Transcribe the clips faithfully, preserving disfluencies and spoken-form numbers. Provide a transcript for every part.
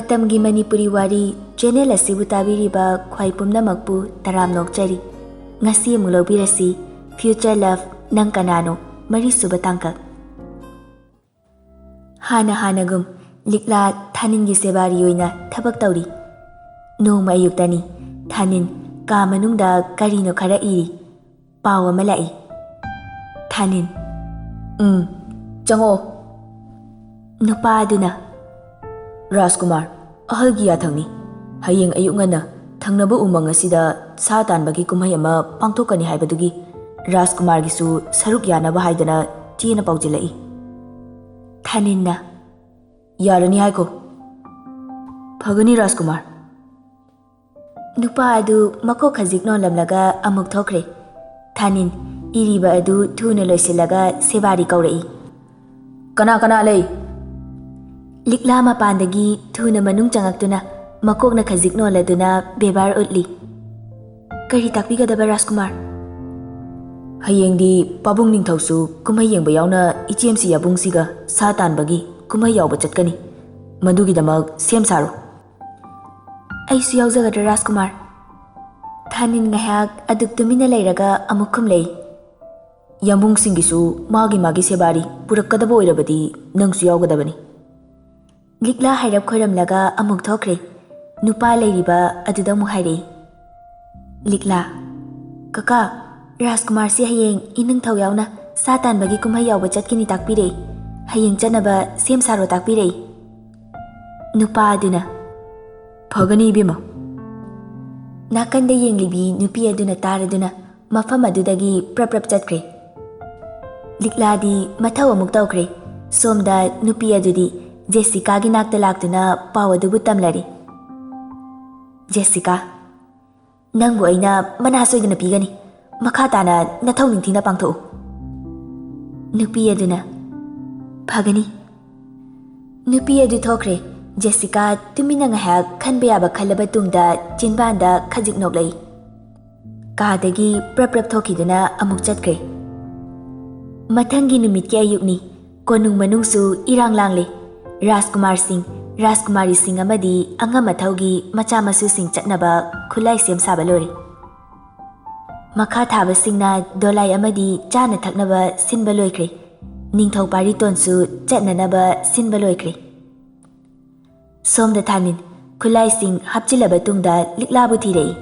ꯃꯇꯝꯒꯤ ꯃꯅꯤꯄꯨꯔꯤ ꯋꯥꯔꯤ ꯆꯦꯅꯦꯜ ꯑꯁꯤꯕꯨ ꯇꯥꯕꯤꯔꯤꯕ ꯈ꯭ꯋꯥꯏ ꯄꯨꯝꯅꯃꯛꯄꯨ ꯇꯔꯥꯝꯅ ꯑꯣꯛꯆꯔꯤ꯫ ꯉꯁꯤ ꯑꯃꯨꯛ ꯂꯧꯕꯤꯔꯁꯤ, Future Love, ꯅꯪ ꯀꯅꯥꯅꯣ? ꯃꯔꯤꯁꯨꯕ ꯇꯥꯡꯀꯛ꯫ ꯍꯥꯟꯅ ꯍꯥꯟꯅꯒꯨꯝ ꯂꯤꯛꯂꯥ ꯊꯥꯅꯤꯟꯒꯤ ꯁꯦꯕꯥꯔꯤ ꯑꯣꯏꯅ ꯊꯕꯛ ꯇꯧꯔꯤ꯫ ꯅꯣꯡꯃ ꯑꯌꯨꯛꯇꯅꯤ꯫ ꯊꯥꯅꯤꯟ ꯀꯥ ꯃꯅꯨꯡꯗ ꯀꯔꯤꯅꯣ ꯈꯔ ꯏꯔꯤ꯫ ꯄꯥꯎ ꯑꯃ ꯂꯥꯛꯏ꯫ ꯊꯥꯅꯤꯟ, "ꯎꯝ, ꯆꯪꯉꯛꯑꯣ꯫" ꯅꯨꯄꯥ ꯑꯗꯨꯅ, "ꯔꯥꯖꯀꯨꯃꯥꯔ, ꯑꯍꯜꯒꯤ ꯌꯥꯊꯪꯅꯤ꯫ ꯍꯌꯦꯡ ꯑꯌꯨꯛ ꯉꯟꯅ ꯊꯪꯅꯕ ꯎꯃꯪ ꯑꯁꯤꯗ ꯁꯥ ꯇꯥꯟꯕꯒꯤ ꯀꯨꯝꯍꯩ ꯑꯃ ꯄꯥꯡꯊꯣꯛꯀꯅꯤ ꯍꯥꯏꯕꯗꯨꯒꯤ ꯔꯥꯖꯀꯨꯃꯥꯔꯒꯤꯁꯨ ꯁꯔꯨꯛ ꯌꯥꯅꯕ ꯍꯥꯏꯗꯅ ꯆꯦꯅ ꯄꯥꯎꯖꯦꯜꯂꯛꯏ꯫" ꯊꯥꯅꯤꯟꯅ, "ꯌꯥꯔꯅꯤ ꯍꯥꯏꯈꯣ꯫" "ꯐꯒꯅꯤ ꯔꯥꯖꯀꯨꯃꯥꯔ꯫" ꯅꯨꯄꯥ ꯑꯗꯨ ꯃꯀꯣꯛ ꯈꯖꯤꯛ ꯅꯣꯜꯂꯝꯂꯒ ꯑꯃꯨꯛ ꯊꯣꯛꯈ꯭ꯔꯦ꯫ ꯊꯥꯅꯤꯟ ꯏꯔꯤꯕ ꯑꯗꯨ ꯊꯨꯅ ꯂꯣꯏꯁꯤꯜꯂꯒ ꯁꯦꯕꯥꯔꯤ ꯀꯧꯔꯛꯏ꯫ "ꯀꯅꯥ ꯀꯅꯥ ꯂꯩ?" ꯂꯤꯛꯂꯥ ꯃꯄꯥꯟꯗꯒꯤ ꯊꯨꯅ ꯃꯅꯨꯡ ꯆꯪꯉꯛꯇꯨꯅ ꯃꯀꯣꯛꯅ ꯈꯖꯤꯛ ꯅꯣꯜꯂꯗꯨꯅ ꯕꯦꯕꯥꯔ ꯎꯠꯂꯤ꯫ "ꯀꯔꯤ ꯇꯥꯛꯄꯤꯒꯗꯕ ꯔꯥꯖꯀꯨꯃꯥꯔ?" "ꯍꯌꯦꯡꯗꯤ ꯄꯥꯕꯨꯡ ꯅꯤꯡꯊꯧꯁꯨ ꯀꯨꯝꯍꯩ ꯌꯦꯡꯕ ꯌꯥꯎꯅ ꯏꯆꯦꯝꯁꯤ ꯌꯥꯕꯨꯡꯁꯤꯒ ꯁꯥ ꯇꯥꯟꯕꯒꯤ ꯀꯨꯝꯍꯩ ꯌꯥꯎꯕ ꯆꯠꯀꯅꯤ꯫ ꯃꯗꯨꯒꯤꯗꯃꯛ ꯁꯦꯝ ꯁꯥꯔꯣ꯫" "ꯑꯩꯁꯨ ꯌꯥꯎꯖꯒꯗ꯭ꯔꯥ ꯔꯥꯖꯀꯨꯃꯥꯔ?" ꯊꯥꯅꯤꯟ ꯉꯥꯏꯍꯥꯛ ꯑꯗꯨꯛ ꯇꯨꯃꯤꯟꯅ ꯂꯩꯔꯒ ꯑꯃꯨꯛ ꯈꯨꯝꯂꯛꯏ꯫ "ꯌꯥꯝꯕꯨꯡꯁꯤꯡꯒꯤꯁꯨ ꯃꯥꯒꯤ ꯃꯥꯒꯤ ꯁꯦꯕꯥꯔꯤ ꯄꯨꯔꯛꯀꯗꯕ ꯑꯣꯏꯔꯕꯗꯤ ꯅꯪꯁꯨ ꯌꯥꯎꯒꯗꯕꯅꯤ꯫" ꯂꯤꯛꯂꯥ ꯍꯥꯏꯔꯞ ꯈꯣꯏꯔꯝꯂꯒ ꯑꯃꯨꯛ ꯊꯣꯛꯈ꯭ꯔꯦ꯫ ꯅꯨꯄꯥ ꯂꯩꯔꯤꯕ ꯑꯗꯨꯗ ꯑꯃꯨꯛ ꯍꯥꯏꯔꯛꯏ꯫ ꯂꯤꯛꯂꯥ, "ꯀꯀꯥ, ꯔꯥꯖꯀꯨꯃꯥꯔꯁꯤ ꯍꯌꯦꯡ ꯏꯅꯤꯡꯊꯧ ꯌꯥꯎꯅ ꯁꯥ ꯇꯥꯟꯕꯒꯤ ꯀꯨꯝꯍꯩ ꯌꯥꯎꯕ ꯆꯠꯀꯅꯤ ꯇꯥꯛꯄꯤꯔꯛꯏ꯫ ꯍꯌꯦꯡ ꯆꯠꯅꯕ ꯁꯦꯝ ꯁꯥꯔꯣ ꯇꯥꯛꯄꯤꯔꯛꯏ꯫" ꯅꯨꯄꯥ ꯑꯗꯨꯅ, "ꯐꯒꯅꯤ ꯏꯕꯦꯝꯃ꯫" ꯅꯥꯀꯟꯗ ꯌꯦꯡꯂꯤꯕꯤ ꯅꯨꯄꯤ ꯑꯗꯨꯅ ꯇꯥꯔꯗꯨꯅ ꯃꯐꯝ ꯑꯗꯨꯗꯒꯤ ꯄ꯭ꯔꯞ ꯄ꯭ꯔꯞ ꯆꯠꯈ꯭ꯔꯦ꯫ ꯂꯤꯛꯂꯥꯗꯤ ꯃꯊꯧ ꯑꯃꯨꯛ ꯇꯧꯈ꯭ꯔꯦ꯫ ꯁꯣꯝꯗ ꯅꯨꯄꯤ ꯑꯗꯨꯗꯤ ꯖꯦꯁꯤꯀꯥꯒꯤ ꯅꯥꯛꯇ ꯂꯥꯛꯇꯨꯅ ꯄꯥꯎ ꯑꯗꯨꯕꯨ ꯇꯝꯂꯔꯦ꯫ "ꯖꯦꯁꯤꯀꯥ, ꯅꯪꯕꯨ ꯑꯩꯅ ꯃꯅꯥ ꯁꯣꯏꯗꯅ ꯄꯤꯒꯅꯤ꯫ ꯃꯈꯥ ꯇꯥꯅ ꯅꯊꯧ ꯅꯤꯡꯊꯤꯅ ꯄꯥꯡꯊꯣꯛꯎ꯫" ꯅꯨꯄꯤ ꯑꯗꯨꯅ, "ꯐꯒꯅꯤ꯫" ꯅꯨꯄꯤ ꯑꯗꯨ ꯊꯣꯛꯈ꯭ꯔꯦ꯫ ꯖꯦꯁꯤꯀꯥ ꯇꯨꯃꯤꯟꯅ ꯉꯥꯏꯍꯥꯛ ꯈꯟꯕ ꯌꯥꯕ ꯈꯜꯂꯕ ꯇꯨꯡꯗ ꯆꯤꯟꯕꯥꯟꯗ ꯈꯖꯤꯛ ꯅꯣꯛꯂꯛꯏ꯫ ꯀꯥꯗꯒꯤ ꯄ꯭ꯔꯞ ꯄ꯭ꯔꯞ ꯊꯣꯛꯈꯤꯗꯨꯅ ꯑꯃꯨꯛ ꯆꯠꯈ꯭ꯔꯦ꯫ ꯃꯊꯪꯒꯤ ꯅꯨꯃꯤꯠꯀꯤ ꯑꯌꯨꯛꯅꯤ꯫ ꯀꯣꯅꯨꯡ ꯃꯅꯨꯡꯁꯨ ꯏꯔꯥꯡ ꯂꯥꯡꯂꯦ꯫ ꯔꯥꯖꯀꯨꯃꯥꯔ ꯁꯤꯡ, ꯔꯥꯖꯀꯨꯃꯥꯔꯤꯁꯤꯡ ꯑꯃꯗꯤ ꯑꯉꯝ ꯑꯊꯧꯒꯤ ꯃꯆꯥ ꯃꯁꯨꯁꯤꯡ ꯆꯠꯅꯕ ꯈꯨꯠꯂꯥꯏ ꯁꯦꯝ ꯁꯥꯕ ꯂꯣꯏꯔꯦ꯫ ꯃꯈꯥ ꯊꯥꯕꯁꯤꯡꯅ ꯗꯣꯂꯥꯏ ꯑꯃꯗꯤ ꯆꯥꯅ ꯊꯛꯅꯕ ꯁꯤꯟꯕ ꯂꯣꯏꯈ꯭ꯔꯦ꯫ ꯅꯤꯡꯊꯧ ꯄꯥꯔꯤꯇꯣꯟꯁꯨ ꯆꯠꯅꯅꯕ ꯁꯤꯟꯕ ꯂꯣꯏꯈ꯭ꯔꯦ꯫ ꯁꯣꯝꯗ ꯊꯥꯅꯤꯟ ꯈꯨꯠꯂꯥꯏꯁꯤꯡ ꯍꯥꯞꯆꯤꯜꯂꯕ ꯇꯨꯡꯗ ꯂꯤꯛꯂꯥꯕꯨ ꯊꯤꯔꯛꯏ꯫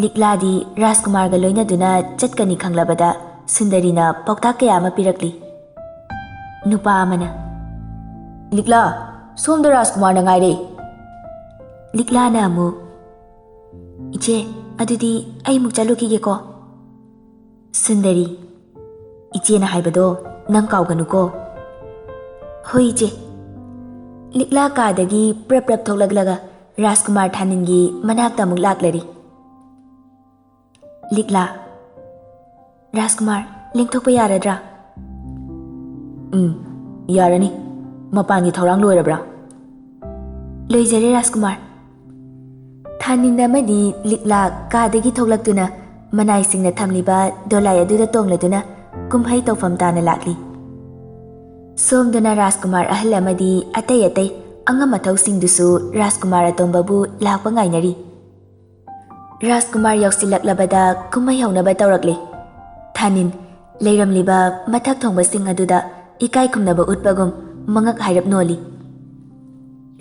ꯂꯤꯛꯂꯥꯗꯤ ꯔꯥꯖꯀꯨꯃꯥꯔꯒ ꯂꯣꯏꯅꯗꯨꯅ ꯆꯠꯀꯅꯤ ꯈꯪꯂꯕꯗ ꯁꯨꯟꯗꯔꯤꯅ ꯄꯥꯎꯇꯥꯛ ꯀꯌꯥ ꯑꯃ ꯄꯤꯔꯛꯂꯤ꯫ ꯅꯨꯄꯥ ꯑꯃꯅ, "ꯂꯤꯛꯂꯥ, ꯁꯣꯝꯗ ꯔꯥꯖꯀꯨꯃꯥꯔꯅ ꯉꯥꯏꯔꯦ꯫" ꯂꯤꯛꯂꯥꯅ ꯑꯃꯨꯛ, "ꯏꯆꯦ, ꯑꯗꯨꯗꯤ ꯑꯩ ꯑꯃꯨꯛ ꯆꯠꯂꯨꯈꯤꯒꯦꯀꯣ꯫" ꯁꯨꯟꯗꯔꯤ, "ꯏꯆꯦꯅ ꯍꯥꯏꯕꯗꯣ ꯅꯪ ꯀꯥꯎꯒꯅꯨꯀꯣ꯫" "ꯍꯣꯏ ꯏꯆꯦ꯫" ꯂꯤꯛꯂꯥ ꯀꯥꯗꯒꯤ ꯄ꯭ꯔꯞ ꯄ꯭ꯔꯞ ꯊꯣꯛꯂꯛꯂꯒ ꯔꯥꯖꯀꯨꯃꯥꯔ ꯊꯥꯅꯤꯟꯒꯤ ꯃꯅꯥꯛꯇ ꯑꯃꯨꯛ ꯂꯥꯛꯂꯔꯤ꯫ ꯂꯤꯛꯂꯥ, "ꯔꯥꯖꯀꯨꯃꯥꯔ, ꯂꯦꯡꯊꯣꯛꯄ ꯌꯥꯔꯗ꯭ꯔꯥ?" "ꯎꯝ, ꯌꯥꯔꯅꯤ꯫ ꯃꯄꯥꯟꯒꯤ ꯊꯧꯔꯥꯡ ꯂꯣꯏꯔꯕ꯭ꯔꯥ?" "ꯂꯣꯏꯖꯔꯦ ꯔꯥꯖꯀꯨꯃꯥꯔ꯫" ꯊꯥꯅꯤꯟ ꯑꯃꯗꯤ ꯂꯤꯛꯂꯥ ꯀꯥꯗꯒꯤ ꯊꯣꯛꯂꯛꯇꯨꯅ ꯃꯅꯥꯏꯁꯤꯡꯅ ꯊꯝꯂꯤꯕ ꯗꯣꯂꯥꯏ ꯑꯗꯨꯗ ꯇꯣꯡꯂꯗꯨꯅ ꯀꯨꯝꯍꯩ ꯇꯧꯐꯝ ꯇꯥꯅ ꯂꯥꯛꯂꯤ꯫ ꯁꯣꯝꯗꯅ ꯔꯥꯖꯀꯨꯃꯥꯔ ꯑꯍꯜ ꯑꯃꯗꯤ ꯑꯇꯩ ꯑꯇꯩ ꯑꯉꯝ ꯑꯊꯧꯁꯤꯡꯗꯨꯁꯨ ꯔꯥꯖꯀꯨꯃꯥꯔ ꯑꯇꯣꯝꯕꯕꯨ ꯂꯥꯛꯄ ꯉꯥꯏꯅꯔꯤ꯫ ꯔꯥꯖꯀꯨꯃꯥꯔ ꯌꯧꯁꯤꯜꯂꯛꯂꯕꯗ ꯀꯨꯝꯍꯩ ꯍꯧꯅꯕ ꯇꯧꯔꯛꯂꯦ꯫ ꯊꯥꯅꯤꯟ ꯂꯩꯔꯝꯂꯤꯕ ꯃꯊꯛ ꯊꯣꯡꯕꯁꯤꯡ ꯑꯗꯨꯗ ꯏꯀꯥꯏ ꯈꯨꯝꯅꯕ ꯎꯠꯄꯒꯨꯝ ꯃꯉꯛ ꯍꯥꯏꯔꯞ ꯅꯣꯜꯂꯤ꯫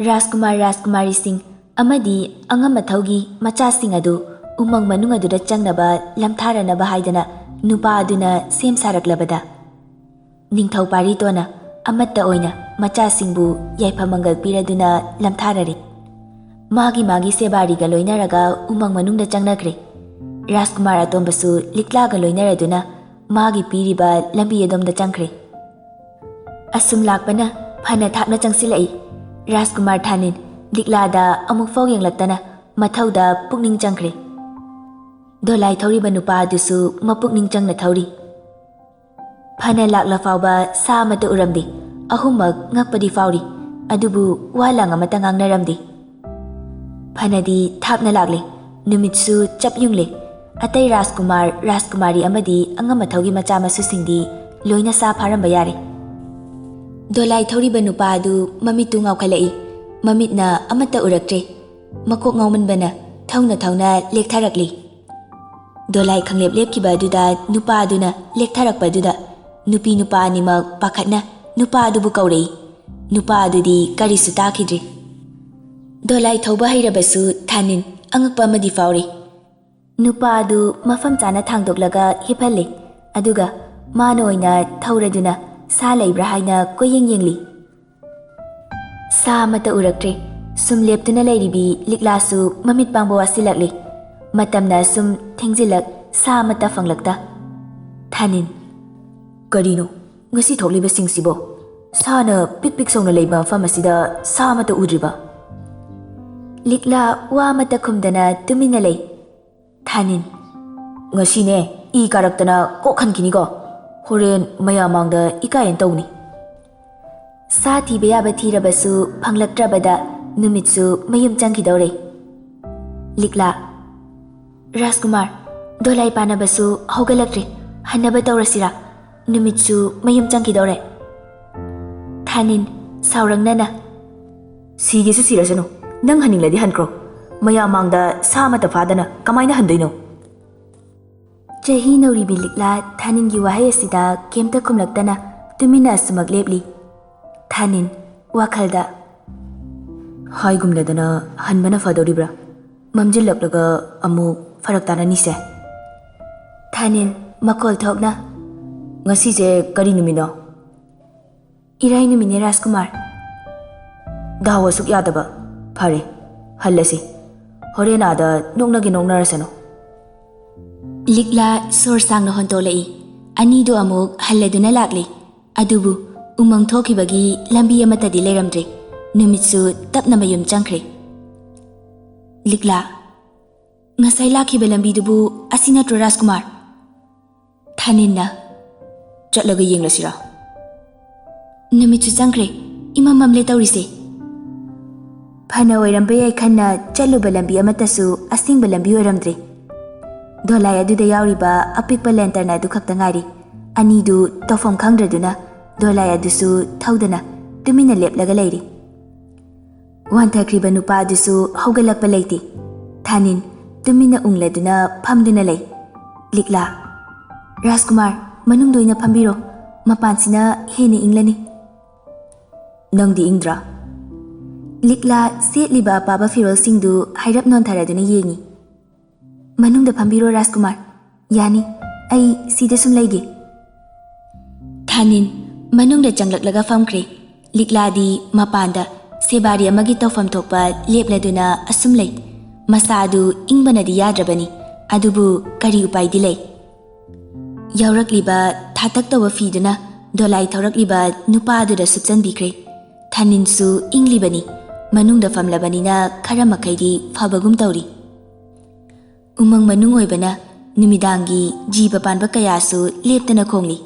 ꯔꯥꯖꯀꯨꯃꯥꯔ ꯔꯥꯖꯀꯨꯃꯥꯔꯤꯁꯤꯡ ꯑꯃꯗꯤ ꯑꯉꯝ ꯑꯊꯧꯒꯤ ꯃꯆꯥꯁꯤꯡ ꯑꯗꯨ ꯎꯃꯪ ꯃꯅꯨꯡ ꯑꯗꯨꯗ ꯆꯪꯅꯕ ꯂꯝꯊꯥꯔꯅꯕ ꯍꯥꯏꯗꯅ ꯅꯨꯄꯥ ꯑꯗꯨꯅ ꯁꯦꯝ ꯁꯥꯔꯛꯂꯕꯗ, ꯅꯤꯡꯊꯧ ꯄꯥꯔꯤꯇꯣꯅ ꯑꯃꯠꯇ ꯑꯣꯏꯅ ꯃꯆꯥꯁꯤꯡꯕꯨ ꯌꯥꯏꯐ ꯃꯪꯒꯜ ꯄꯤꯔꯗꯨꯅ ꯂꯝꯊꯥꯔꯔꯦ꯫ ꯃꯥꯒꯤ ꯃꯥꯒꯤ ꯁꯦꯕꯥꯔꯤꯒ ꯂꯣꯏꯅꯔꯒ ꯎꯃꯪ ꯃꯅꯨꯡꯗ ꯆꯪꯅꯈ꯭ꯔꯦ꯫ ꯔꯥꯖꯀꯨꯃꯥꯔ ꯑꯇꯣꯝꯕꯁꯨ ꯂꯤꯛꯂꯥꯒ ꯂꯣꯏꯅꯔꯗꯨꯅ ꯃꯥꯒꯤ ꯄꯤꯔꯤꯕ ꯂꯝꯕꯤ ꯑꯗꯣꯝꯗ ꯆꯪꯈ꯭ꯔꯦ꯫ ꯑꯁꯨꯝ ꯂꯥꯛꯄꯅ ꯐꯅ ꯊꯥꯞꯅ ꯆꯪꯁꯤꯜꯂꯛꯏ꯫ ꯔꯥꯖꯀꯨꯃꯥꯔ ꯊꯥꯅꯤꯟ ꯂꯤꯛꯂꯥꯗ ꯑꯃꯨꯛꯐꯥꯎ ꯌꯦꯡꯂꯛꯇꯅ ꯃꯊꯧꯗ ꯄꯨꯛꯅꯤꯡ ꯆꯪꯈ꯭ꯔꯦ꯫ ꯗꯣꯂꯥꯏ ꯊꯧꯔꯤꯕ ꯅꯨꯄꯥ ꯑꯗꯨꯁꯨ ꯃꯄꯨꯛꯅꯤꯡ ꯆꯪꯅ ꯊꯧꯔꯤ꯫ ꯐꯅ ꯂꯥꯛꯂ ꯐꯥꯎꯕ ꯁꯥ ꯑꯃꯠꯇ ꯎꯔꯝꯗꯦ꯫ ꯑꯍꯨꯝꯃꯛ ꯉꯛꯄꯗꯤ ꯐꯥꯎꯔꯤ, ꯑꯗꯨꯕꯨ ꯋꯥ ꯂꯥꯡ ꯑꯃꯠꯇ ꯉꯥꯡꯅꯔꯝꯗꯦ꯫ ꯐꯅꯗꯤ ꯊꯥꯞꯅ ꯂꯥꯛꯂꯦ꯫ ꯅꯨꯃꯤꯠꯁꯨ ꯆꯞ ꯌꯨꯡꯂꯦ꯫ ꯑꯇꯩ ꯔꯥꯖꯀꯨꯃꯥꯔ, ꯔꯥꯖꯀꯨꯃꯥꯔꯤ ꯑꯃꯗꯤ ꯑꯉꯝ ꯑꯊꯧꯒꯤ ꯃꯆꯥ ꯃꯁꯨꯁꯤꯡꯗꯤ ꯂꯣꯏꯅ ꯁꯥ ꯐꯥꯔꯝꯕ ꯌꯥꯔꯦ꯫ ꯗꯣꯂꯥꯏ ꯊꯧꯔꯤꯕ ꯅꯨꯄꯥ ꯑꯗꯨ ꯃꯃꯤꯠꯇꯨ ꯉꯥꯎꯈꯠꯂꯛꯏ꯫ ꯃꯃꯤꯠꯅ ꯑꯃꯠꯇ ꯎꯔꯛꯇ꯭ꯔꯦ꯫ ꯃꯀꯣꯛ ꯉꯥꯎꯃꯟꯕꯅ ꯊꯧꯅ ꯊꯧꯅ ꯂꯦꯛꯊꯔꯛꯂꯤ꯫ ꯗꯣꯂꯥꯏ ꯈꯪꯂꯦꯞ ꯂꯦꯞꯈꯤꯕ ꯑꯗꯨꯗ ꯅꯨꯄꯥ ꯑꯗꯨꯅ ꯂꯦꯛꯊꯔꯛꯄ ꯑꯗꯨꯗ ꯅꯨꯄꯤ ꯅꯨꯄꯥ ꯑꯅꯤꯃꯛ ꯄꯥꯈꯠꯅ ꯅꯨꯄꯥ ꯑꯗꯨꯕꯨ ꯀꯧꯔꯛꯏ꯫ ꯅꯨꯄꯥ ꯑꯗꯨꯗꯤ ꯀꯔꯤꯁꯨ ꯇꯥꯈꯤꯗ꯭ꯔꯤ꯫ ꯗꯣꯂꯥꯏ ꯊꯧꯕ ꯍꯩꯔꯕꯁꯨ ꯊꯥꯅꯤꯟ ꯑꯉꯛꯄ ꯑꯃꯗꯤ ꯐꯥꯎꯔꯤ꯫ ꯅꯨꯄꯥ ꯑꯗꯨ ꯃꯐꯝ ꯆꯥꯅ ꯊꯥꯡꯗꯣꯛꯂꯒ ꯍꯤꯞꯍꯜꯂꯤ꯫ ꯑꯗꯨꯒ ꯃꯥꯅ ꯑꯣꯏꯅ ꯊꯧꯔꯗꯨꯅ ꯁꯥ ꯂꯩꯕ꯭ꯔꯥ ꯍꯥꯏꯅ ꯀꯣꯏꯌꯦꯡ ꯌꯦꯡꯂꯤ꯫ ꯁꯥ ꯑꯃꯠꯇ ꯎꯔꯛꯇ꯭ꯔꯦ꯫ ꯁꯨꯝ ꯂꯦꯞꯇꯨꯅ ꯂꯩꯔꯤꯕꯤ ꯂꯤꯛꯂꯥꯁꯨ ꯃꯃꯤꯠ ꯄꯥꯡꯕ ꯋꯥꯁꯤꯜꯂꯛꯂꯤ꯫ ꯃꯇꯝꯅ ꯁꯨꯝ ꯊꯦꯡꯖꯤꯜꯂꯛ, ꯁꯥ ꯑꯃꯠꯇ ꯐꯪꯂꯛꯇ꯫ ꯊꯥꯅꯤꯟ, "ꯀꯔꯤꯅꯣ ꯉꯁꯤ ꯊꯣꯛꯂꯤꯕꯁꯤꯡꯁꯤꯕꯣ? ꯁꯥꯅ ꯄꯤꯛ ꯄꯤꯛ ꯁꯧꯅ ꯂꯩꯕ ꯃꯐꯝ ꯑꯁꯤꯗ ꯁꯥ ꯑꯃꯠꯇ ꯎꯗ꯭ꯔꯤꯕ?" ꯂꯤꯛꯂꯥ ꯋꯥ ꯑꯃꯠꯇ ꯈꯨꯝꯗꯅ ꯇꯨꯃꯤꯟꯅ ꯂꯩ꯫ ꯊꯥꯅꯤꯟ, "ꯉꯁꯤꯅꯦ ꯏ ꯀꯥꯔꯛꯇꯅ ꯀꯣꯛ ꯍꯟꯈꯤꯅꯤꯀꯣ꯫ ꯍꯣꯔꯦꯟ ꯃꯌꯥꯝ ꯃꯥꯡꯗ ꯏꯀꯥꯏꯅ ꯇꯧꯅꯤ꯫" ꯁꯥ ꯊꯤꯕ ꯌꯥꯕ ꯊꯤꯔꯕꯁꯨ ꯐꯪꯂꯛꯇ꯭ꯔꯕꯗ ꯅꯨꯃꯤꯠꯁꯨ ꯃꯌꯨꯝ ꯆꯪꯈꯤꯗꯧꯔꯦ꯫ ꯂꯤꯛꯂꯥ, "ꯔꯥꯖꯀꯨꯃꯥꯔ, ꯗꯣꯂꯥꯏ ꯄꯥꯅꯕꯁꯨ ꯍꯧꯒꯠꯂꯛꯇ꯭ꯔꯦ꯫ ꯍꯟꯅꯕ ꯇꯧꯔꯁꯤꯔꯥ? ꯅꯨꯃꯤꯠꯁꯨ ꯃꯌꯨꯝ ꯆꯪꯈꯤꯗꯧꯔꯦ꯫" ꯊꯥꯅꯤꯟ, ꯁꯥꯎꯔꯪꯅꯅ, "ꯁꯤꯒꯦꯁꯨ ꯁꯤꯔꯁꯅꯨ, ꯅꯪ ꯍꯟꯅꯤꯡꯂꯗꯤ ꯍꯟꯈ꯭ꯔꯣ꯫ ꯃꯌꯥꯝ ꯃꯥꯡꯗ ꯁꯥ ꯑꯃꯠꯇ ꯐꯥꯗꯅ ꯀꯃꯥꯏꯅ ꯍꯟꯗꯣꯏꯅꯣ?" ꯆꯍꯤ ꯅꯧꯔꯤꯕꯤ ꯂꯤꯛꯂꯥ ꯊꯥꯅꯤꯟꯒꯤ ꯋꯥꯍꯩ ꯑꯁꯤꯗ ꯀꯩꯝꯇ ꯈꯨꯝꯂꯛꯇꯅ ꯇꯨꯃꯤꯟꯅ ꯑꯁꯨꯃꯛ ꯂꯦꯞꯂꯤ꯫ ꯊꯥꯅꯤꯟ, ꯋꯥꯈꯜꯗ, "ꯍꯥꯏꯒꯨꯝꯂꯗꯅ ꯍꯟꯕꯅ ꯐꯗꯧꯔꯤꯕ꯭ꯔꯥ? ꯃꯝꯖꯤꯜꯂꯛꯂꯒ ꯑꯃꯨꯛ ꯐꯔꯛ ꯇꯥꯅꯅꯤꯁꯦ꯫" ꯊꯥꯅꯤꯟ, ꯃꯈꯣꯜ ꯊꯣꯛꯅ, "ꯉꯁꯤꯁꯦ ꯀꯔꯤ ꯅꯨꯃꯤꯠꯅꯣ?" "ꯏꯔꯥꯏ ꯅꯨꯃꯤꯠꯅꯦ ꯔꯥꯖꯀꯨꯃꯥꯔ꯫" "ꯗꯥꯎ ꯑꯁꯨꯛ ꯌꯥꯗꯕ꯫ ꯐꯔꯦ, ꯍꯜꯂꯁꯤ꯫ ꯍꯣꯔꯦꯟ ꯑꯥꯗ ꯅꯣꯛꯅꯒꯦ ꯅꯣꯛꯅꯔꯁꯅꯨ꯫" ꯂꯤꯛꯂꯥ ꯁꯣꯔ ꯁꯥꯡꯅ ꯍꯣꯟꯇꯣꯛꯂꯛꯏ꯫ ꯑꯅꯤꯗꯨ ꯑꯃꯨꯛ ꯍꯜꯂꯗꯨꯅ ꯂꯥꯛꯂꯤ꯫ ꯑꯗꯨꯕꯨ ꯎꯃꯪ ꯊꯣꯛꯈꯤꯕꯒꯤ ꯂꯝꯕꯤ ꯑꯃꯠꯇꯗꯤ ꯂꯩꯔꯝꯗ꯭ꯔꯦ꯫ ꯅꯨꯃꯤꯠꯁꯨ ꯇꯞꯅ ꯃꯌꯨꯝ ꯆꯪꯈ꯭ꯔꯦ꯫ ꯂꯤꯛꯂꯥ, "ꯉꯁꯥꯏ ꯂꯥꯛꯈꯤꯕ ꯂꯝꯕꯤꯗꯨꯕꯨ ꯑꯁꯤ ꯅꯠꯇ꯭ꯔꯣ ꯔꯥꯖꯀꯨꯃꯥꯔ?" ꯊꯥꯅꯤꯟꯅ, "ꯆꯠꯂꯒ ꯌꯦꯡꯂꯁꯤꯔꯥ?" ꯅꯨꯃꯤꯠꯁꯨ ꯆꯪꯈ꯭ꯔꯦ꯫ ꯏꯃꯝ ꯃꯝꯂꯦ ꯇꯧꯔꯤꯁꯦ꯫ ꯐꯅ ꯑꯣꯏꯔꯝꯕ ꯌꯥꯏ ꯈꯟꯅ ꯆꯠꯂꯨꯕ ꯂꯝꯕꯤ ꯑꯃꯠꯇꯁꯨ ꯑꯁꯦꯡꯕ ꯂꯝꯕꯤ ꯑꯣꯏꯔꯝꯗ꯭ꯔꯦ꯫ ꯗꯣꯂꯥꯏ ꯑꯗꯨꯗ ꯌꯥꯎꯔꯤꯕ ꯑꯄꯤꯛꯄ ꯂꯦꯟꯇꯔꯟ ꯑꯗꯨ ꯈꯛꯇ ꯉꯥꯏꯔꯤ꯫ ꯑꯅꯤꯗꯨ ꯇꯧꯐꯝ ꯈꯪꯗ꯭ꯔꯗꯨꯅ ꯗꯣꯂꯥꯏ ꯑꯗꯨꯁꯨ ꯊꯧꯗꯅ ꯇꯨꯃꯤꯟꯅ ꯂꯦꯞꯂꯒ ꯂꯩꯔꯤ꯫ ꯋꯥꯟꯊꯈ꯭ꯔꯤꯕ ꯅꯨꯄꯥ ꯑꯗꯨꯁꯨ ꯍꯧꯒꯠꯂꯛꯄ ꯂꯩꯇꯦ꯫ ꯊꯥꯅꯤꯟ ꯇꯨꯃꯤꯟꯅ ꯎꯪꯂꯗꯨꯅ ꯐꯝꯗꯨꯅ ꯂꯩ꯫ ꯂꯤꯛꯂꯥ, "ꯔꯥꯖꯀꯨꯃꯥꯔ, ꯃꯅꯨꯡꯗ ꯑꯣꯏꯅ ꯐꯝꯕꯤꯔꯣ, ꯃꯄꯥꯟꯁꯤꯅ ꯍꯦꯟꯅ ꯏꯪꯂꯅꯤ꯫" "ꯅꯪꯗꯤ ꯏꯪꯗ꯭ꯔꯥ?" ꯂꯤꯛꯂꯥ ꯁꯦꯠꯂꯤꯕ ꯑꯄꯥꯕ ꯐꯤꯔꯣꯜꯁꯤꯡꯗꯨ ꯍꯥꯏꯔꯞ ꯅꯣꯟꯊꯔꯗꯨꯅ ꯌꯦꯡꯏ꯫ "ꯃꯅꯨꯡꯗ ꯐꯝꯕꯤꯔꯣ ꯔꯥꯖꯀꯨꯃꯥꯔ, ꯌꯥꯅꯤ, ꯑꯩ ꯁꯤꯗ ꯁꯨꯝ ꯂꯩꯒꯦ꯫" ꯊꯥꯅꯤꯟ ꯃꯅꯨꯡꯗ ꯆꯪꯂꯛꯂꯒ ꯐꯝꯈ꯭ꯔꯦ꯫ ꯂꯤꯛꯂꯥꯗꯤ ꯃꯄꯥꯟꯗ ꯁꯦꯕꯥꯔꯤ ꯑꯃꯒꯤ ꯇꯧꯐꯝ ꯊꯣꯛꯄ ꯂꯦꯞꯂꯗꯨꯅ ꯑꯁꯨꯝ ꯂꯩ꯫ ꯃꯁꯥꯗꯨ ꯏꯪꯕꯅꯗꯤ ꯌꯥꯗ꯭ꯔꯕꯅꯤ, ꯑꯗꯨꯕꯨ ꯀꯔꯤ ꯎꯄꯥꯏꯗꯤ ꯂꯩ? ꯌꯥꯎꯔꯛꯂꯤꯕ ꯊꯥꯇꯛ ꯇꯧꯕ ꯐꯤꯗꯨꯅ ꯗꯣꯂꯥꯏ ꯊꯧꯔꯛꯂꯤꯕ ꯅꯨꯄꯥ ꯑꯗꯨꯗ ꯁꯨꯞꯆꯟꯕꯤꯈ꯭ꯔꯦ꯫ ꯊꯥꯅꯤꯟꯁꯨ ꯏꯪꯂꯤꯕꯅꯤ, ꯃꯅꯨꯡꯗ ꯐꯝꯂꯕꯅꯤꯅ ꯈꯔ ꯃꯈꯩꯗꯤ ꯐꯕꯒꯨꯝ ꯇꯧꯔꯤ꯫ ꯎꯃꯪ ꯃꯅꯨꯡ ꯑꯣꯏꯕꯅ ꯅꯨꯃꯤꯗꯥꯡꯒꯤ ꯖꯤꯕ ꯄꯥꯟꯕ ꯀꯌꯥꯁꯨ ꯂꯦꯞꯇꯅ ꯈꯣꯡꯂꯤ꯫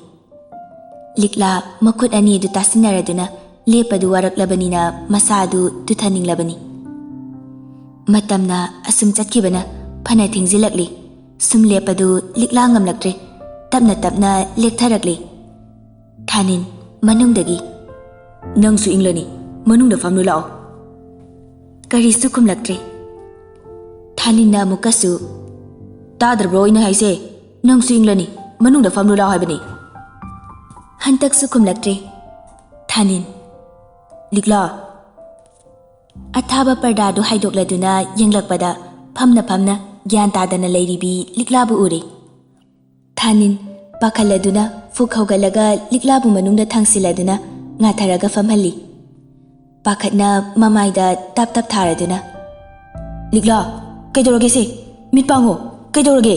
ꯂꯤꯛꯂꯥ ꯃꯈꯨꯠ ꯑꯅꯤ ꯑꯗꯨ ꯇꯥꯁꯤꯟꯅꯔꯗꯨꯅ ꯂꯦꯞꯄꯗꯨ ꯋꯥꯔꯛꯂꯕꯅꯤꯅ ꯃꯁꯥ ꯑꯗꯨ ꯇꯨꯊꯅꯤꯡꯂꯕꯅꯤ꯫ ꯃꯇꯝꯅ ꯑꯁꯨꯝ ꯆꯠꯈꯤꯕꯅ ꯐꯅ ꯊꯦꯡꯖꯤꯜꯂꯛꯂꯤ꯫ ꯁꯨꯝ ꯂꯦꯞꯄꯗꯨ ꯂꯤꯛꯂꯥ ꯉꯝꯂꯛꯇ꯭ꯔꯦ꯫ ꯇꯞꯅ ꯇꯞꯅ ꯂꯦꯛꯊꯔꯛꯂꯤ꯫ ꯊꯥꯅꯤꯟ ꯃꯅꯨꯡꯗꯒꯤ, "ꯅꯪꯁꯨ ꯏꯪꯂꯅꯤ, ꯃꯅꯨꯡꯗ ꯐꯝꯂꯨ ꯂꯥꯛꯑꯣ꯫" ꯀꯔꯤꯁꯨ ꯈꯨꯝꯂꯛꯇ꯭ꯔꯦ꯫ ꯊꯥꯅꯤꯟꯅ ꯑꯃꯨꯛꯀꯁꯨ, "ꯇꯥꯗ꯭ꯔꯕ꯭ꯔꯣ ꯑꯩꯅ ꯍꯥꯏꯁꯦ? ꯅꯪꯁꯨ ꯏꯪꯂꯅꯤ, ꯃꯅꯨꯡꯗ ꯐꯝꯂꯨ ꯂꯥꯛꯑꯣ ꯍꯥꯏꯕꯅꯤ꯫" ꯍꯟꯇꯛꯁꯨ ꯈꯨꯝꯂꯛꯇ꯭ꯔꯦ꯫ ꯊꯥꯅꯤꯟ, "ꯂꯤꯛꯂꯥ!" ꯑꯊꯥꯕ ꯄꯔꯗꯥꯗꯨ ꯍꯥꯏꯗꯣꯛꯂꯗꯨꯅ ꯌꯦꯡꯂꯛꯄꯗ ꯐꯝꯅ ꯐꯝꯅ ꯒ꯭ꯌꯥꯟ ꯇꯥꯗꯅ ꯂꯩꯔꯤꯕꯤ ꯂꯤꯛꯂꯥꯕꯨ ꯎꯔꯦ꯫ ꯊꯥꯅꯤꯟ ꯄꯥꯈꯠꯂꯗꯨꯅ ꯐꯨꯛ ꯍꯧꯒꯠꯂꯒ ꯂꯤꯛꯂꯥꯕꯨ ꯃꯅꯨꯡꯗ ꯊꯥꯡꯁꯤꯜꯂꯗꯨꯅ ꯉꯥꯊꯔꯒ ꯐꯝꯍꯜꯂꯤ꯫ ꯄꯥꯈꯠꯅ ꯃꯃꯥꯏꯗ ꯇꯞ ꯇꯞ ꯊꯥꯔꯗꯨꯅ, "ꯂꯤꯛꯂꯥ, ꯀꯩꯗꯧꯔꯒꯦ ꯁꯦ? ꯃꯤꯠ ꯄꯥꯡꯉꯣ, ꯀꯩꯗꯧꯔꯒꯦ?"